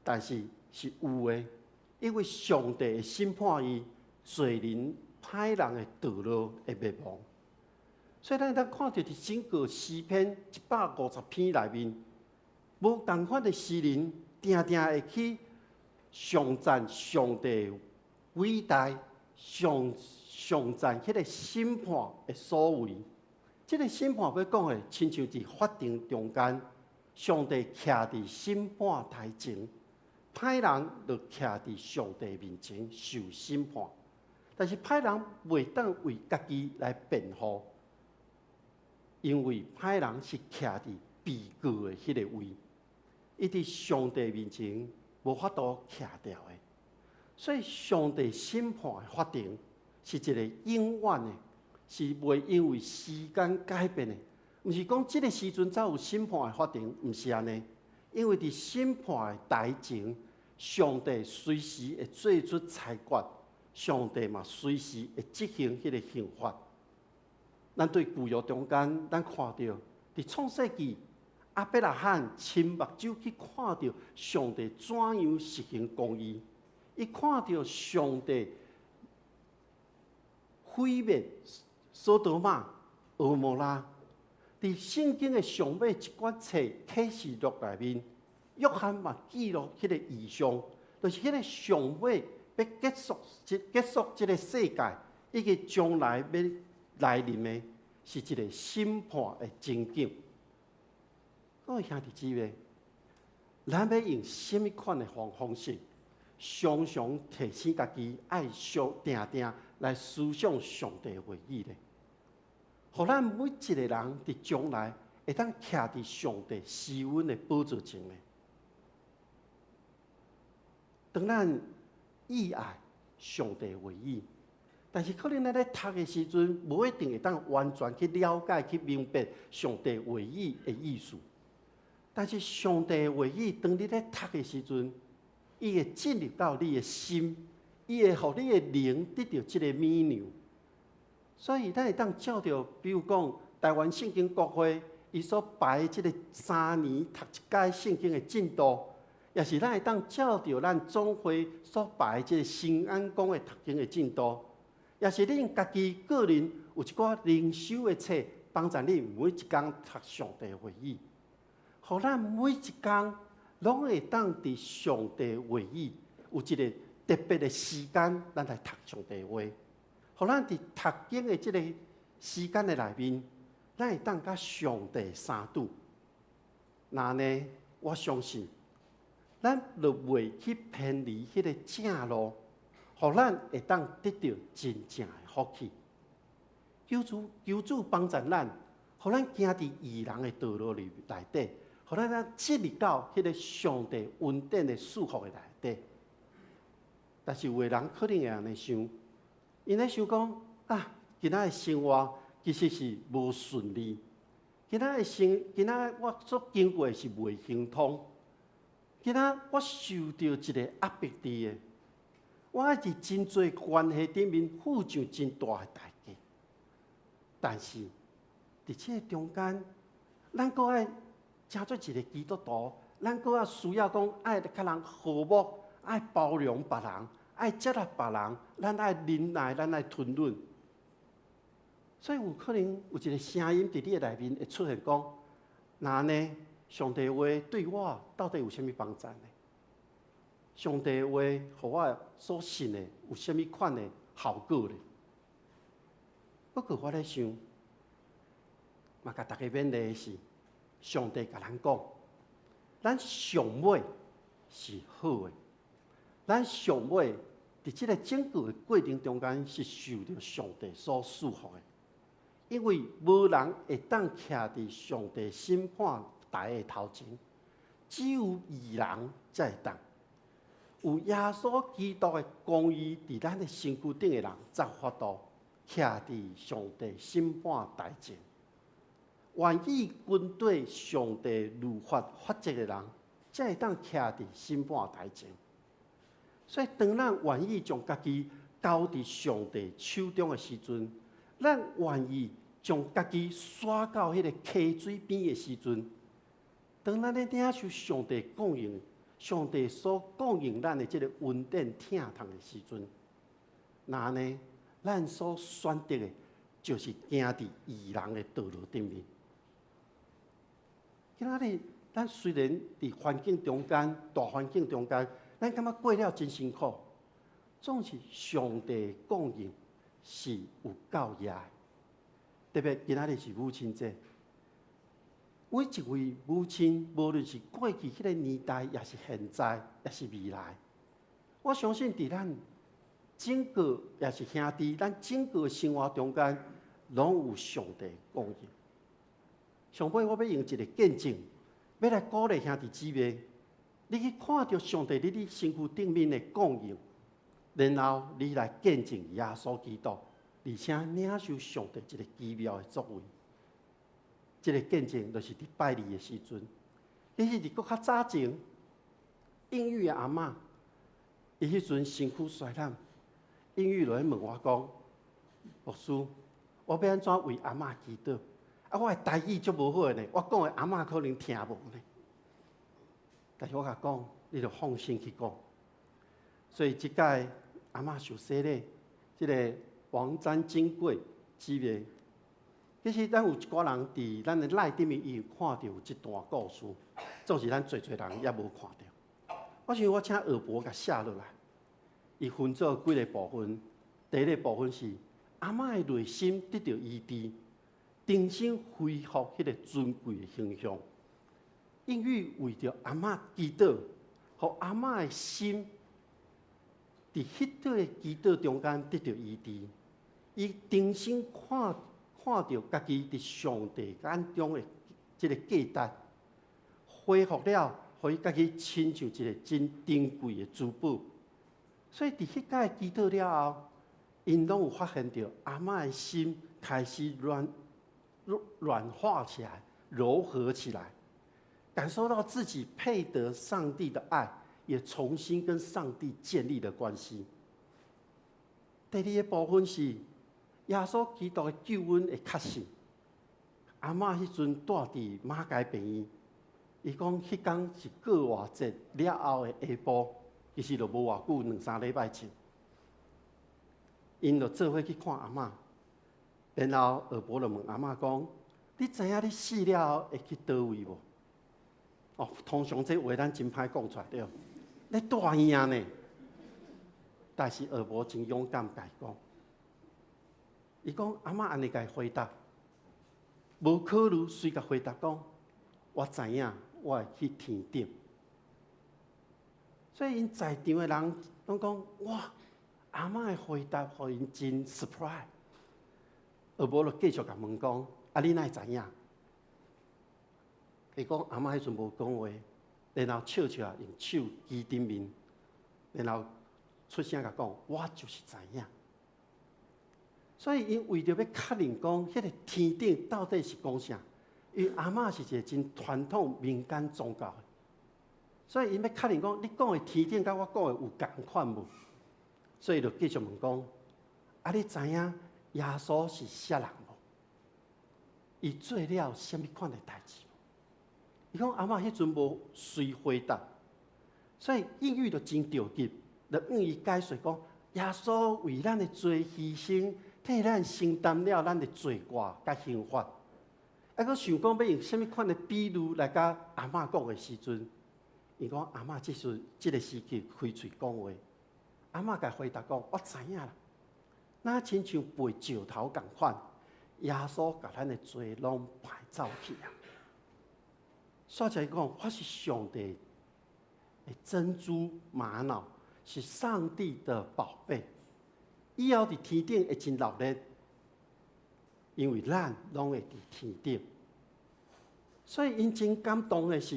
但是是有的，因為上帝會審判伊罪人、歹人的墮落的滅亡。所以咱會當看著佇整個詩篇150篇內面，無仝款的詩人，定定會去頌讚上帝偉大，頌讚彼個審判的所為。這個審判欲講的，親像佇法庭中間，上帝徛佇審判台前，歹人就徛佇上帝面前受審判。但是歹人袂當為家己來辯護，因為歹人是徛佇被告的彼個位，伊佇上帝面前無法度徛牢的。所以上帝審判的法庭是一個永遠的，是袂因為時間改變的。毋是講這個時陣才有審判的法庭，毋是按呢。因為佇審判的台前，上帝隨時會做出裁決，上帝嘛隨時會執行彼個刑罰。咱對舊約中間，咱看著佇創世記，亞伯拉罕親目睭去看著上帝怎樣實行公義，伊看著上帝毀滅所多瑪、蛾摩拉。佇聖經的上尾一卷冊啟示錄內面，約翰嘛記錄彼個異象，就是彼個上尾欲結束這個世界，以及將來欲來臨的，是一個審判的情景。各位兄弟姊妹，咱欲用啥物款的方式，常常提醒家己愛常定定來思想上帝話語咧？予咱每一個人佇將來會當徛佇上帝施恩的寶座前咧。當咱意愛上帝話語，但是可能咱咧讀的時陣，無一定會當完全去了解、去明白上帝話語的意思。但是上帝話語，當你咧讀的時陣，伊會進入到你的心，伊會予你的靈得著這个美糧。所以，咱會當照著，比如講，台灣聖經國會伊所排這个3年讀一擺聖經的進度，也是咱會當照著咱總會所排這个新安宮的讀經的進度，也是恁家己個人有一寡靈修的冊，幫助你每一工讀上帝話語，予咱每一工攏會當佇上帝話語有一个特別的時間，咱來讀上帝話。予咱佇讀經的這个時間的內面，咱會當佮上帝相拄。若按呢，我相信，咱就袂去偏離彼个正路，予咱會當得著真正的福氣。求主，求主幫助咱，予咱行佇義人的道路裡內底，予咱當進入到彼个上帝恩典的祝福的內底。但是有的人可能會按呢想。𪜶咧想講啊，今仔的生活其實是無順利。今仔我所經過的是袂亨通。今仔我受著一个壓迫佇的，我佇真濟關係頂面付上真大的代價。但是佇這个中間，咱閣愛成做一个基督徒，咱閣愛需要講愛佮人和睦，愛包容別人。愛接納別人，咱愛忍耐，咱愛吞忍。所以有可能有一个聲音佇你的內面會出現，講：若按呢，上帝話對我到底有啥物幫助呢？上帝話，予我所信的有啥物款的效果咧？不過我咧想，嘛共大家勉勵的是，上帝共咱講，咱上尾是好的，咱上尾佇這個整個的過程中間是受著上帝所賜福的，因為無人會當徛佇上帝審判台的頭前，只有義人才會當。有耶穌基督的公義佇咱的身軀頂的人，才有法度徛佇上帝審判台前。願意跟綴上帝律法法則的人，才會當徛佇審判台前。所以，當咱願意將家己交佇上帝手中的時陣，咱願意將家己徙到彼個溪水邊的時陣，當咱咧領受上帝供應、上帝所供應咱的這個恩典疼痛的時陣，那呢，咱所選擇的，就是行佇義人的道路頂面。今仔日，咱雖然佇環境中間、大環境中間，咱感覺過了真辛苦，總是上帝供應是有夠額的。特別今仔日是母親節，每一位母親，無論是過去彼個年代，抑是現在，抑是未來，我相信佇咱整個，抑是兄弟，咱整個生活中間，攏有上帝供應。上尾我欲用一個見證，欲來鼓勵兄弟姊妹，你去看著上帝佇你身軀頂面的供應，然後你來見證耶穌基督，而且領受上帝一個奇妙的作為。這個見證就是佇拜二的時陣，其實佇閣較早前，英語的阿嬤，伊彼陣身軀衰老，英語就咧問我講：牧師，我欲按怎為阿嬤祈禱？啊，我的台語足無好的呢，我講的阿嬤可能聽無呢。但是我共講，你就放心去講。所以這擺阿嬤受洗禮，這個王詹金貴姊妹，其實咱有一寡人佇咱的內頂面，伊有看著有這段故事，總是咱濟濟人猶無看著。我想我請二伯共寫落來，伊分做幾个部分。第一个部分是阿嬤的內心得著醫治，重新恢復彼个尊貴的形象。英語為著阿嬤祈禱，予阿嬤的心佇彼個祈禱中間得著醫治。伊重新看看著家己佇上帝眼中的這个價值，恢復了，予伊家己親像一个真珍貴的珠寶。所以佇彼擺祈禱了後，𪜶攏有發現著阿嬤的心開始軟軟化起來，柔和起來，感受到自己配得上帝的愛，也重新跟上帝建立了關係。第二个部分是耶穌基督的救恩的確信。阿嬤彼陣蹛佇馬偕病院，伊講彼工是過活節了後的下晡，其實就無偌久，兩三禮拜前，𪜶就做伙去看阿嬤。然後二伯就問阿嬤講：你知影你死了後會去佗位無？哦，通常這話咱真歹講出來對。咧蹛院呢？但是二伯真勇敢，共伊講。伊講阿嬤按呢共伊回答，無考慮隨共回答講，我知影，我會去天頂。所以𪜶在場的人攏講：哇，阿嬤的回答予𪜶真 surprise。二伯就繼續共問講：啊，你哪會知影？伊講阿嬤彼陣無講話，然後笑笑用手支頂面，然後出聲共講：我就是知影。所以𪜶為著欲確認講，彼个天頂到底是講啥？因為阿嬤是一個真傳統民間宗教的，所以𪜶欲確認講，你講的天頂佮我講的有仝款無？所以就繼續問講：啊，你知影耶穌是啥人無？伊做了啥物款的代誌？伊講阿嬤彼陣無隨回答，所以英語就真著急，就向伊解說講：耶穌為咱的罪犧牲，替咱承擔了咱的罪過佮刑罰。啊，閣想講欲用啥物款的比喻來佮阿嬤講的時陣，伊講阿嬤這時這个時期開喙講話，阿嬤共回答講：我知影啦，若親像背石頭仝款，耶穌共咱的罪攏排走去啊！煞才講，我是上帝的珍珠瑪瑙，是上帝的寶貝。以後佇天頂會真熱鬧，因為咱攏會佇天頂。所以𪜶真感動的是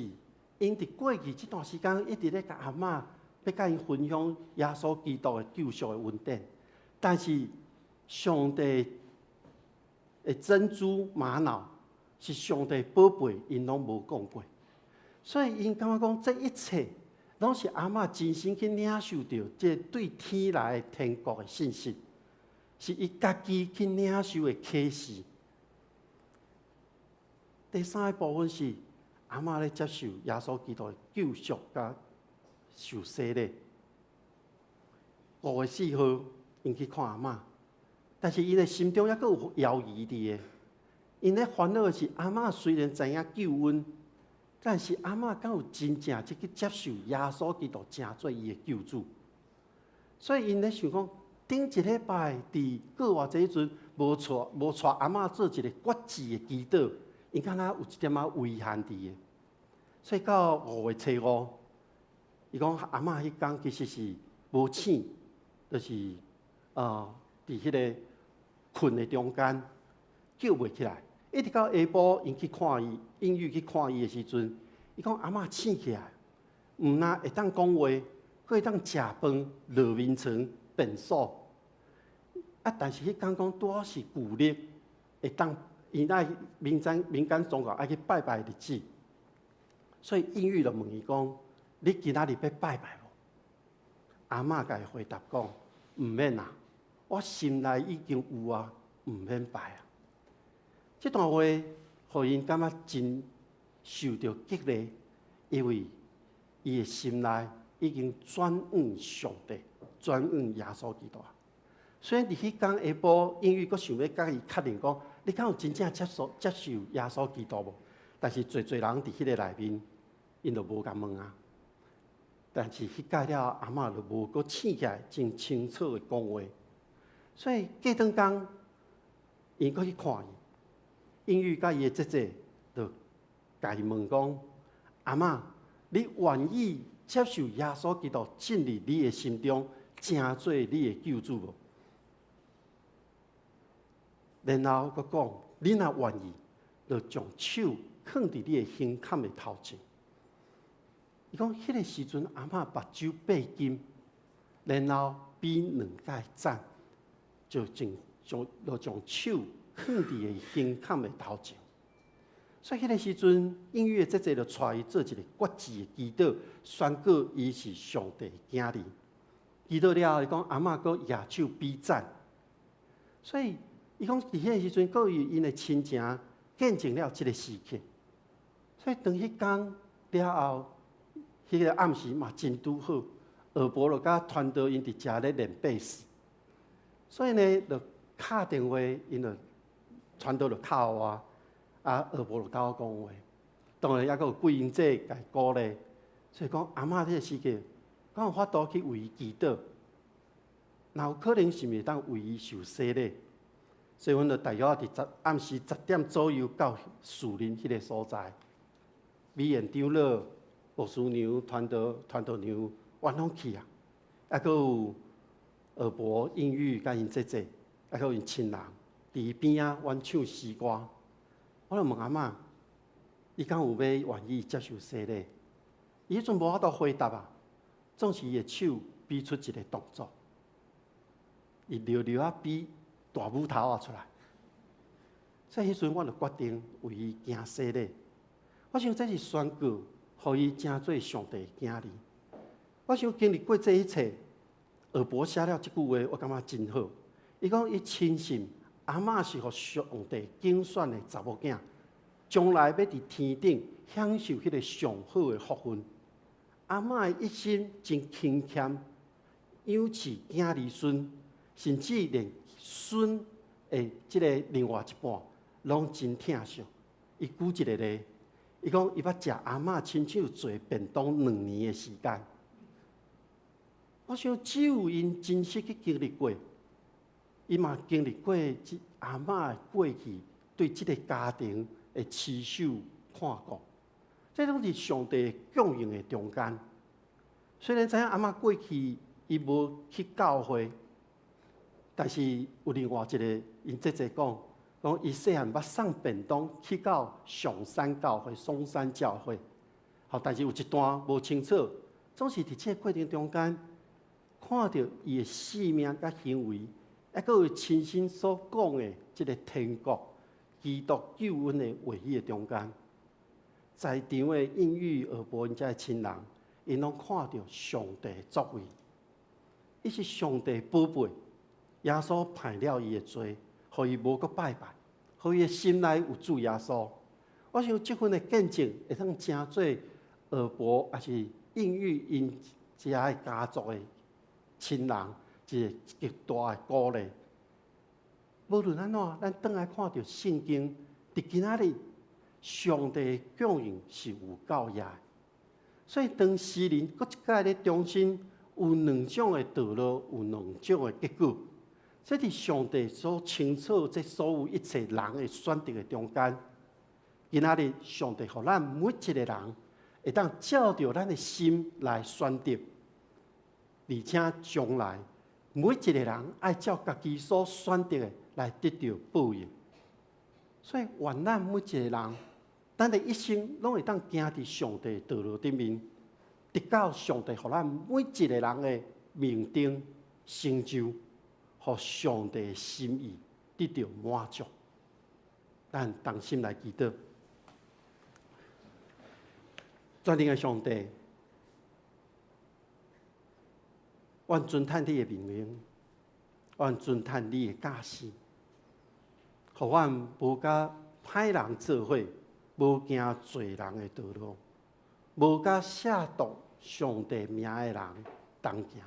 ，𪜶佇過去這段時間一直咧共阿嬤欲共𪜶分享耶穌基督的救贖的恩典，但是上帝的珍珠瑪瑙是上帝寶貝，𪜶攏無講過。所以𪜶感覺講，這一切攏是阿嬤親身去領受著這對天來天國的信息，是伊家己去領受的啟示。第三個部分是阿嬤咧接受耶穌基督的救贖佮受洗禮。5月4號，𪜶去看阿嬤，但是𪜶的心中猶閣有猶疑佇个。𪜶咧煩惱的是，阿嬤雖然知影救恩，但是阿嬤敢有真正去接受耶穌基督，成做伊的救主？所以𪜶咧想講，頂一禮拜佇過偌濟陣，無帶阿嬤做一個決志的祈禱，𪜶敢若有一點仔遺憾佇个。所以到5月初5，伊講阿嬤彼工其實是無醒，就是佇彼个睏的中間叫袂起來，一直到下晡𪜶去看伊，英語去看伊的時陣，伊講阿嬤醒起來，毋但會當講話，閣會當食飯、落眠床、便所。啊，但是彼工講拄好是舊曆，會當𪜶愛民間宗教愛去拜拜的日子，所以英語就問伊講：你今仔日欲拜拜無？阿嬤共伊回答講：毋免啦，我心內已經有啊，毋免拜啊。這段話，予𪜶感覺真受著激勵，因為伊的心內已經轉向上帝，轉向耶穌基督啊。所以佇彼工下晡，英語閣想欲共伊確認講：你敢有真正接受耶穌基督無？但是濟濟人佇彼个內面，𪜶就無共問啊。但是彼擺了，阿嬤就無閣醒起來，真清楚的講話。所以過轉工，𪜶閣去看伊，英語佮伊的姐姐就共伊問講：阿嬤，你願意接受耶穌基督進入你的心中，成做你的救主無？然後閣講，你若願意，就將手囥佇你的胸坎的頭前。伊講，彼个時陣，阿嬤目睭閉緊，然後比兩擺讚，就將手囥佇伊胸坎的頭前。所以彼个時陣，英語的姐姐就帶伊做一个決志的祈禱，宣告伊是上帝的囝兒。祈禱了後，伊講阿嬤閣舉手比讚。所以伊講佇彼个時陣，閣有𪜶的親情見證了這个時刻。所以當彼工了後，彼个暗時嘛真拄好，二伯就佮傳道𪜶佇遮咧練貝斯，所以呢，就敲電話，𪜶就傳道就敲我，啊，二伯就佮我講話。當然，猶閣有桂英姐共伊鼓勵，所以講阿嬤這个時刻，敢有法度去為伊祈禱？若有可能是毋是會當為伊受洗禮？所以，阮就大約佇暗時10點左右到樹林彼个所在，美賢長老、牧師娘、傳道娘，阮攏去啊。猶閣有二伯、英語佮𪜶姐姐，猶閣有𪜶親人，佇伊邊仔，阮唱詩歌。我就問阿嬤，伊敢有欲願意接受洗禮？伊彼陣無法度回答啊，總是伊的手比出一个動作，伊溜溜仔比大拇頭仔出來。所以彼陣我就決定為伊行洗禮。我想這是宣告，予伊成做上帝的囝兒。我想經歷過這一切，二伯寫了這句話，我感覺真好。伊講伊深信阿嬤是予上帝揀選的查某囝，將來欲佇天頂享受彼个上好的福分。阿嬤的一生真勤儉，養飼囝兒孫，甚至連孫的這个另外一半，攏真疼惜。伊舉一个例，伊講伊捌食阿嬤親手做便當2年的時間。我想只有𪜶真實去經歷過，伊嘛經歷過這阿嬤的過去對這个家庭的持守看顧，這攏佇上帝供應的中間。雖然知影阿嬤過去伊無去教會，但是有另外一个𪜶姐姐講，講伊細漢捌送便當去到上山教會、松山教會，好，但是有一段無清楚，總是佇這个過程中間看著伊的生命佮行為，抑閣有親身所講的這个天國、基督救恩的話語的中間，在場的應玉、爾伯𪜶遮的親人，𪜶攏看著上帝的作為，伊是上帝寶貝，耶穌判了伊的罪，予伊無閣拜拜，予伊的心內有主耶穌。我想這份的見證會當成做爾伯，抑是應玉𪜶遮的家族的親人一个極大的鼓勵。無論按怎，咱轉來看著聖經，佇今仔日，上帝的供應是有夠額的。所以當詩人閣一擺咧重申有兩種的道路，有兩種的結果。這佇上帝所清楚這所有一切人的選擇的中間，今仔日上帝予咱每一个人會當照著咱的心來選擇，而且將來每一个人愛照家己所選擇的來得著報應。所以，願咱每一个人，咱的一生攏會當行佇上帝道路頂面，直到上帝予咱每一个人的命定成就，予上帝的心意得著滿足。咱同心來祈禱，全能的上帝，阮尊嘆你的命令，阮尊嘆你的教示，予阮無佮歹人做伙，無行罪人的道路，無佮褻瀆上帝名的人同行。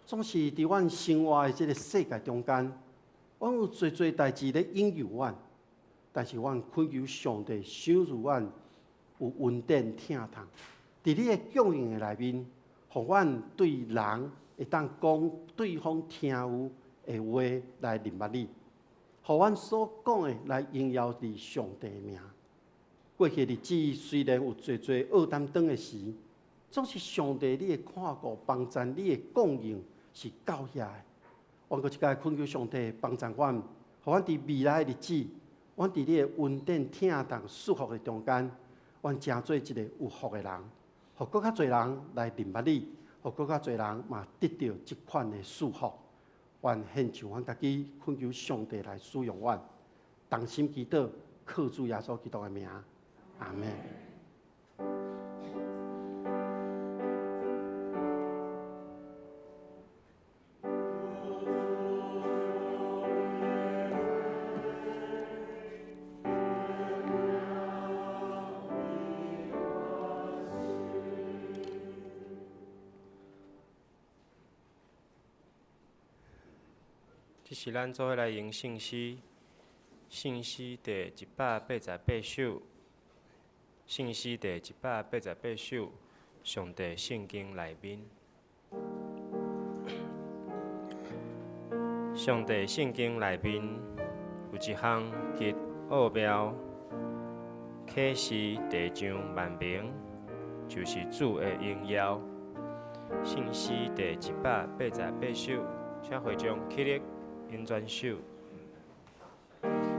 總是佇阮生活的這个世界中間，阮有濟濟代誌咧引誘阮，但是阮懇求上帝賞賜阮有恩典疼痛，佇你的供應的內面，予阮對人會當講對方聽有的話來認捌你，予阮所講的來榮耀你上帝的名。過去日子雖然有濟濟惡擔當的時，總是上帝你的看顧幫贊，你的供應是夠額的。阮閣一擺懇求上帝幫贊阮，予阮佇未來的日子，阮佇你的恩典疼痛祝福的中間，阮成做一个有福的人，予閣較濟人來認捌你，予閣較濟人嘛得著這款的祝福。阮獻上阮家己，懇求上帝來使用阮，同心祈禱，靠主耶穌基督的名，阿們。這是咱做伙來用聖詩，聖詩第188首，聖詩第188首，上帝聖經內面，上帝聖經內面有一項極奧妙，啟示地上萬民，就是主的榮耀。聖詩第188首，請會眾起立。引轉手。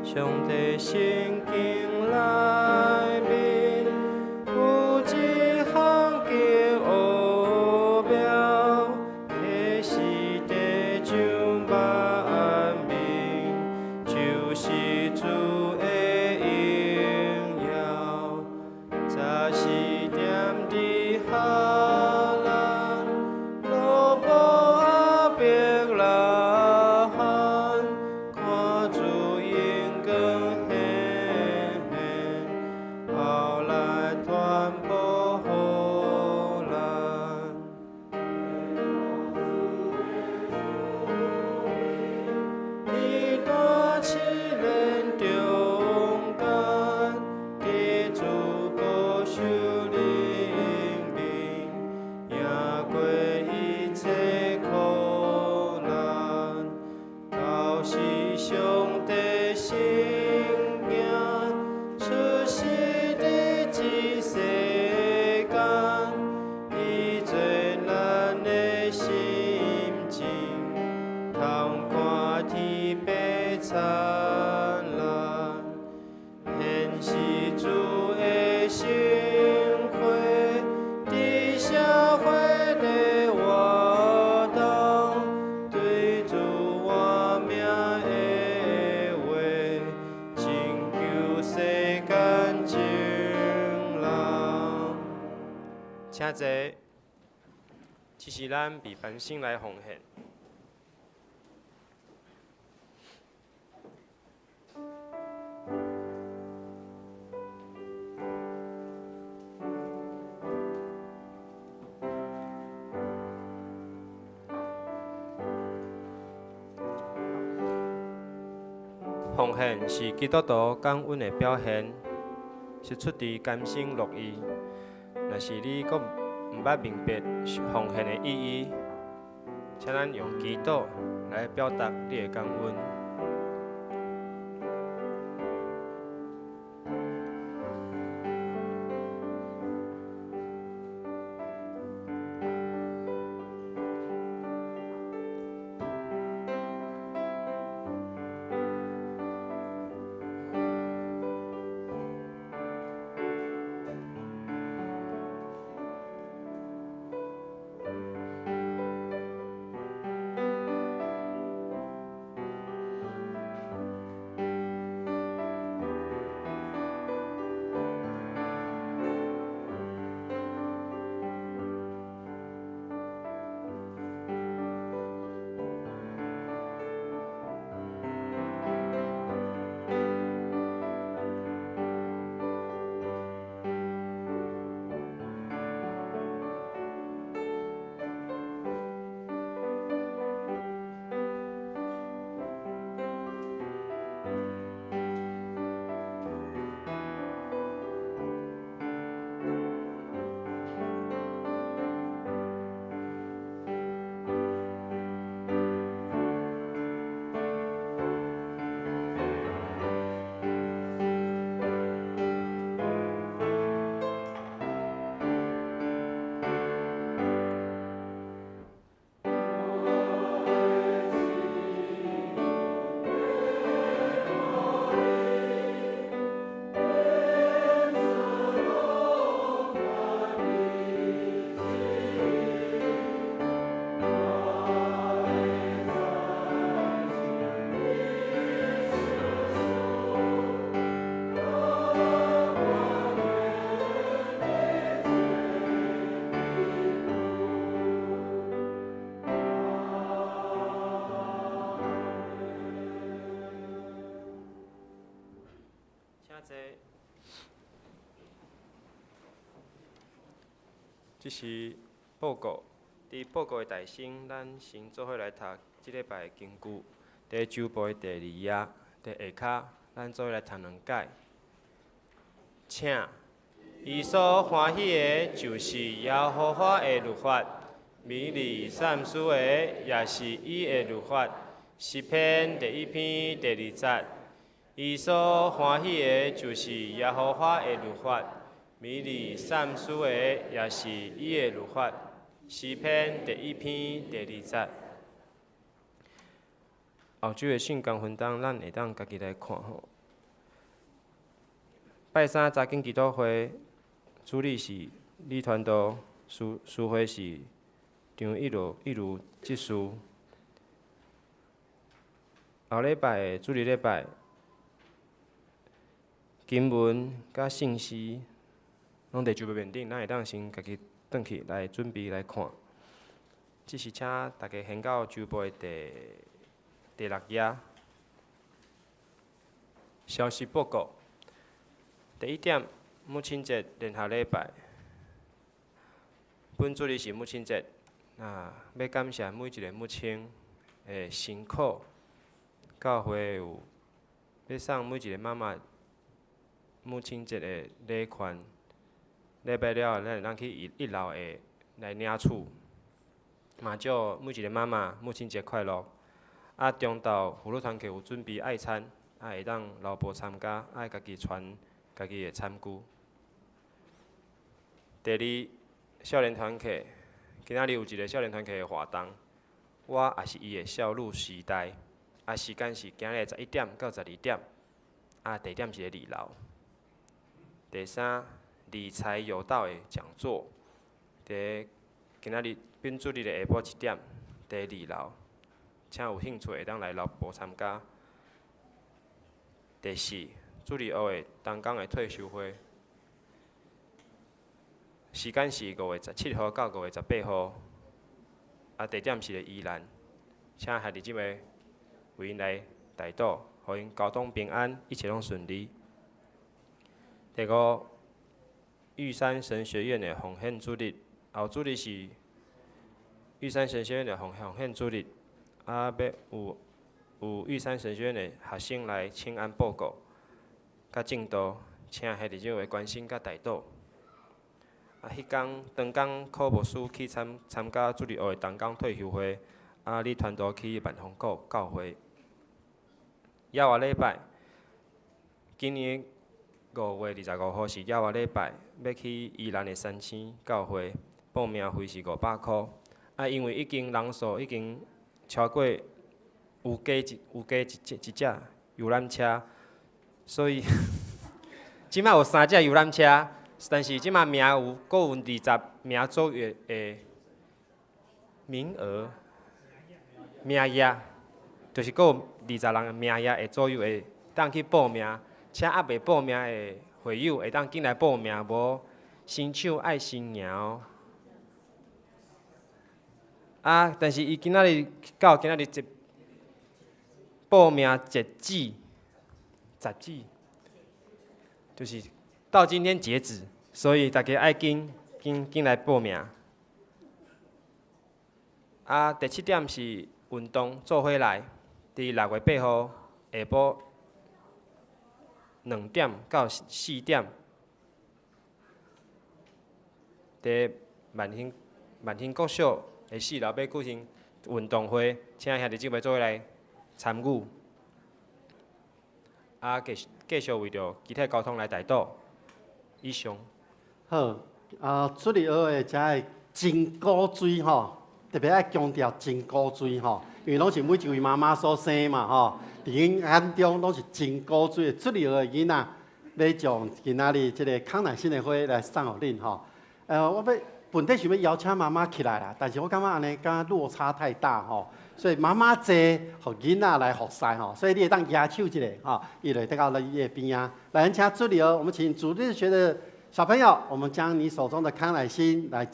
上帝聖經內面有一項極奧妙，啟示地上萬民，就是主的榮耀。早時踮佇哈蘭，羅伯亞伯拉罕，看主榮光顯現，後請坐。這是咱為繁星來奉獻。奉獻是基督徒感恩的表現，是出自甘心樂意。若是你閣毋捌明白奉獻的意義，請咱用祈禱來表達你的感恩。這是報告，佇報告的大先，咱先做伙來讀這禮拜的經句，佇周報的第二頁，佇下跤，咱做伙來讀兩解。請，伊所歡喜的，就是耶和華的律法；美麗善思的，也是伊的律法。詩篇第一篇第二節。伊所歡喜的，就是耶和華的律法；美麗善思的，也是伊的律法。詩篇第一篇第二節。後週的聖工分擔，咱會當家己來看吼。拜三查經祈禱會，主理是李傳道，司會是張一如一如執事。後禮拜的主日禮拜，經文佮聖詩，攏佇周報面頂，咱會當先家己轉去來準備來看。這是請大家掀到周報的第六頁。消息報告。第一點，母親節聯合禮拜。本主日是母親節，啊，欲感謝每一个母親的辛苦。教會有欲送每一个媽媽母親節的禮券，禮拜了後，咱會當去一樓的來領取。嘛祝每一个媽媽母親節快樂。啊，中晝婦女團契有準備愛餐，啊，會當留步參加，愛家己傳家己的餐具。第二，少年團契，今仔日有一个少年團契的活動，我也是伊的少女時代。啊，時間是今日11點到12點，啊，地點是佇二樓。第三，理財有道的講座，佇今仔日本主日的下晡1點，佇二樓，請有興趣會當來樓部參加。第四，主日學的同工的退修會，时间是5月17号到5月18号，啊，地点是咧宜兰，请兄弟姊妹为𪜶来代祷，予𪜶交通平安，一切拢顺利。第五，玉山神学院的奉献主日，后主日是玉山神学院的奉献主日，啊，欲有玉山神学院的学生来请安报告，佮证道，请兄弟姊妹关心佮代祷。啊，彼工长工柯牧师去参加主日学的同工退休会，啊，李传道去万丰谷教会。犹仔礼拜，今年5月25号是犹仔礼拜，欲去宜兰的三星教会，报名费是500箍。啊，因为已经人数已经超过有加一只游览车，所以这摆有三只游览车。但是这摆名有阁有20名左右的名额，名额，就是阁有20人的名额会左右会当去报名，请犹未报名的会友会当紧来报名，无先抢爱先赢哦。啊，但是伊今仔日到今仔日截报名截止，截止，就是到今天截止，所以大家爱紧紧紧来报名。啊，第七点是运动做伙来，伫6月8号下晡2点到4点，伫万兴国小的4楼欲举行运动会，请兄弟姊妹做伙来参与。啊，继续为著其他交通来代祷。以上。好，啊，主日学的遮个真古锥吼，特别爱强调真古锥吼，因为拢是每一位妈妈所生嘛吼，伫𪜶眼中拢是真古锥的主日学的囡仔，欲将今仔日这个康乃馨的花来送予恁吼。我欲本底想欲邀请妈妈起来啦，但是我感觉按呢，敢若落差太大吼，所以妈妈坐，予囡仔来服侍吼，所以你会当举手一下吼，伊就会得到你的边仔。来，请主日学，我们请主日学的小朋友，我们将你手中的康乃馨来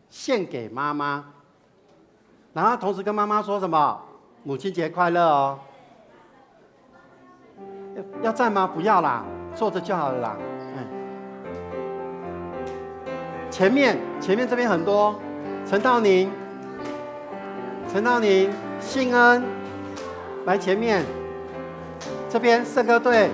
献给妈妈，然后同时跟妈妈说什么？母亲节快乐哦！要站吗？不要啦，坐着就好了啦。前面这边很多，陈道宁，陈道宁，信恩，来前面，这边圣歌队。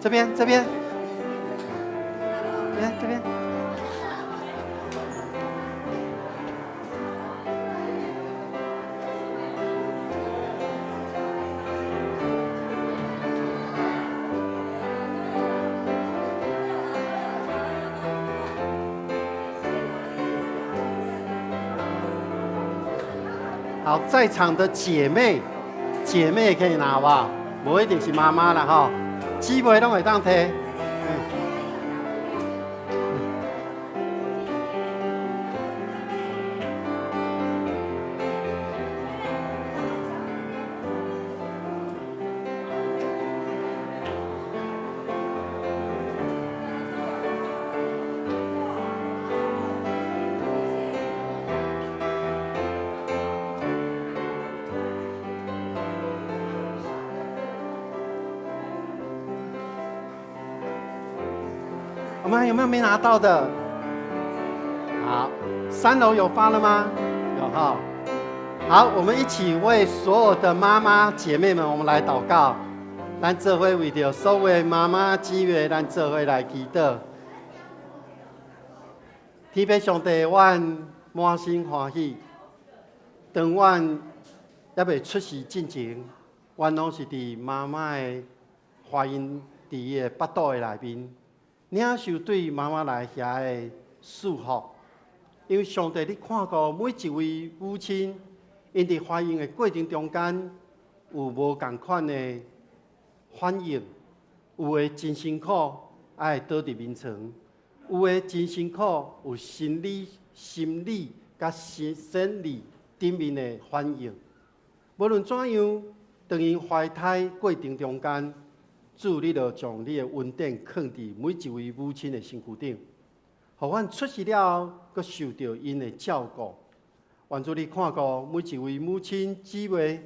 这边，这边，来这边。好，在场的姐妹，姐妹也可以拿好不好？不一定是妈妈啦哈。姊妹拢会当提。我们还有没有没拿到的？好，3楼有发了吗？有哈。好，我们一起为所有的妈妈姐妹们，我们来祷告。咱做伙为著所有的妈妈姊妹，咱做伙来祈祷。天父上帝，阮满心欢喜。当阮犹未出世进前，阮拢是伫妈妈的怀孕，伫伊的腹肚的内面，领受对妈妈来遐的祝福。因为上帝，你看顾每一位母亲， 𪜶佇懷孕的過程中間有無仝款的反應，有的真辛苦，愛倒佇眠床；有的真辛苦，有心理、心理佮生理頂面的反應。無論怎樣，當𪜶懷胎過程中間，主你就將你的恩典囥佇每一位母親的身軀頂，予阮出世了後，閣受著𪜶的照顧。願主你看顧每一位母親姊妹，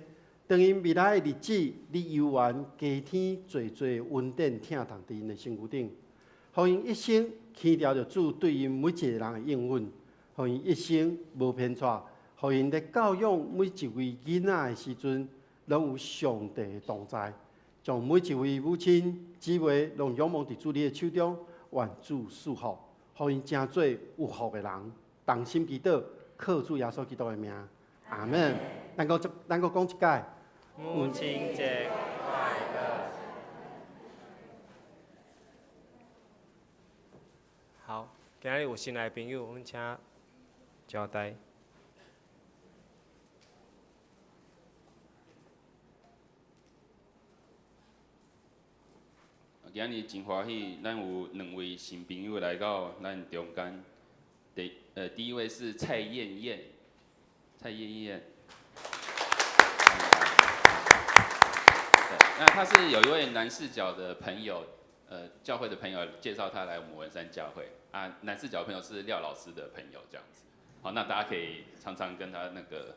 當𪜶未來的日子，你猶原加添濟濟恩典疼痛佇𪜶的身軀頂，予𪜶一生牽牢著主對𪜶每一个人的應允，予𪜶一生無偏差，予𪜶咧教養每一位囡仔的時陣，攏有上帝的同在，將每一位母親姊妹攏仰望佇主你的手中，願主賜福，予𪜶成做有福的人，同心祈禱。靠主耶穌基督的名，阿門。咱閣咱閣講一擺。母親節快樂！好，今日有新來的朋友，阮請招待。今日真歡喜，咱有兩位新朋友來到咱中間。第一位是蔡燕燕，蔡燕燕。那他是有一位南勢角的朋友，教會的朋友介紹他來我們文山教會啊。南勢角的朋友是廖老師的朋友，這樣子。好，那大家可以常常跟他那個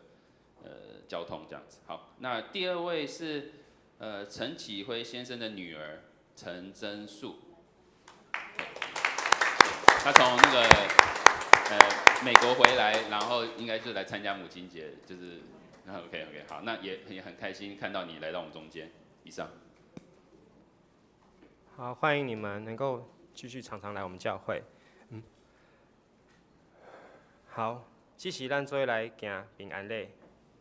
交通這樣子。好，那第二位是陳啟輝先生的女兒陳真素，他從那個美國回來，然後應該就來參加母親節，就是 OK OK 好，那也很開心看到你來到我們中間。以上。好，歡迎你們能夠繼續常常來我們教會。嗯，好，這時咱做伙來行平安禮，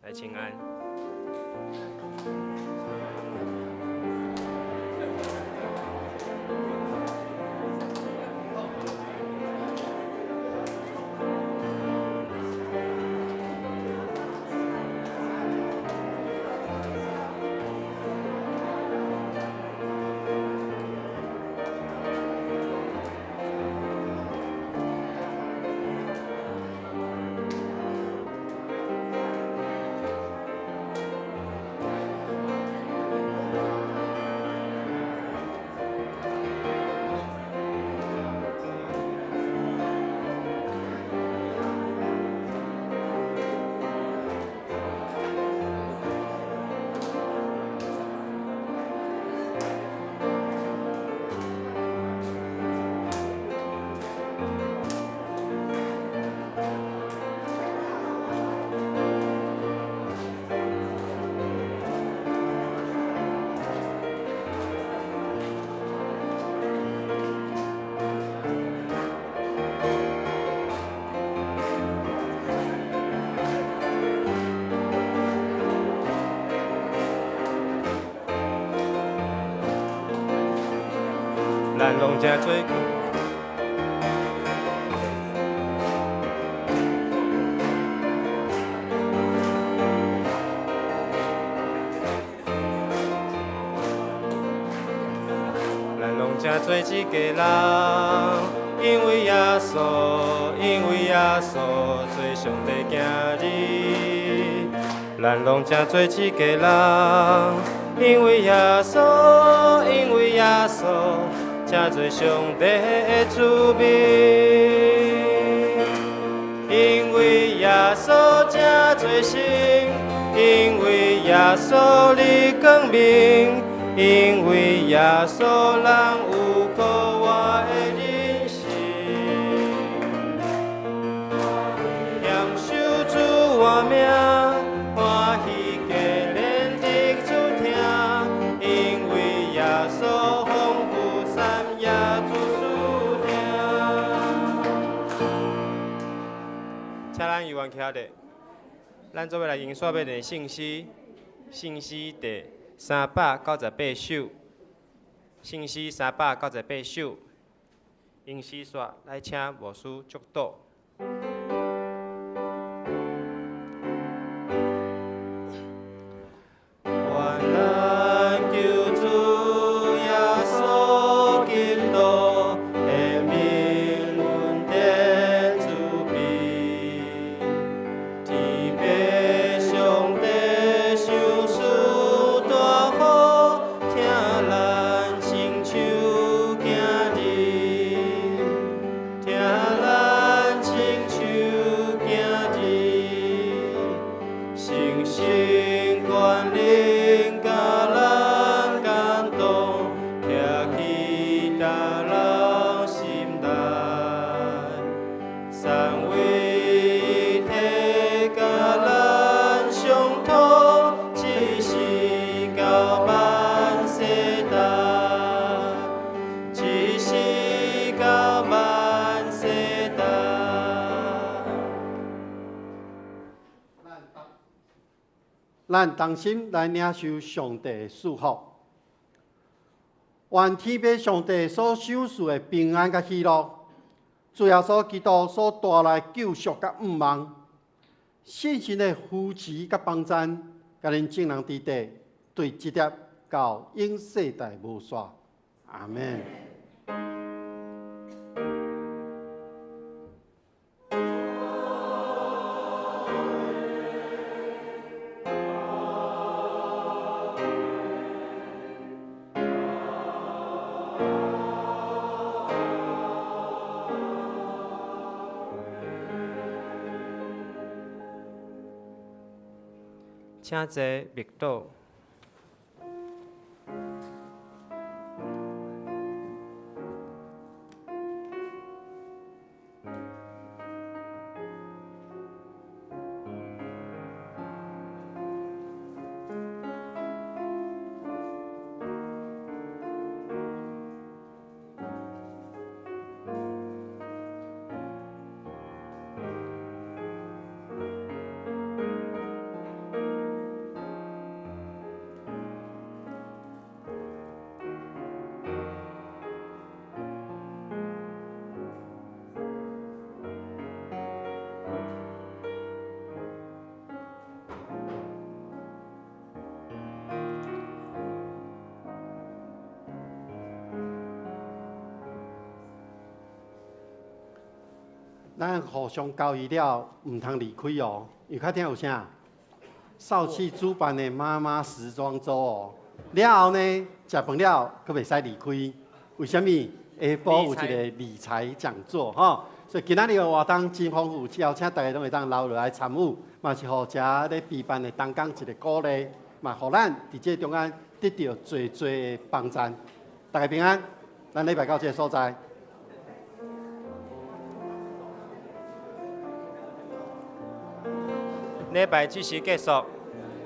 來請安。咱攏正做。咱攏正做一家人，因為耶穌，因為耶穌做上帝囝兒。咱攏正做一家人，因為耶穌，因為耶穌。成做上帝的子民，因為耶穌成做神，因為耶穌的光明，因為耶穌咱有苦活的人生。嚴守主我命，歡喜加連得主聽，因為耶穌。請咱猶原徛咧，咱做伙來吟煞欲念聖詩，聖詩第398首，聖詩398首，吟詩煞來請牧師祝禱。咱同心來領受上帝的祝福。願天父上帝所賞賜的平安佮喜樂，主耶穌基督所帶來救贖佮盼望，聖神的扶持佮幫贊，佮恁眾人佇底，對直直到永世代無煞。阿們。請坐，默禱。咱互相交易了，毋通離開哦。因為較聽有啥？少氣主辦的媽媽時裝週哦。了後呢，食飯了，閣袂使離開。為啥物？下晡有一個理財講座吼，所以今仔日的活動真豐富，邀請大家攏會當留落來參與，嘛是予遮咧備辦的同工一個鼓勵，嘛予咱佇這中間得著濟濟的幫贊。大家平安，咱禮拜到這个所在。禮拜這時結束，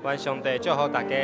願上帝祝福大家。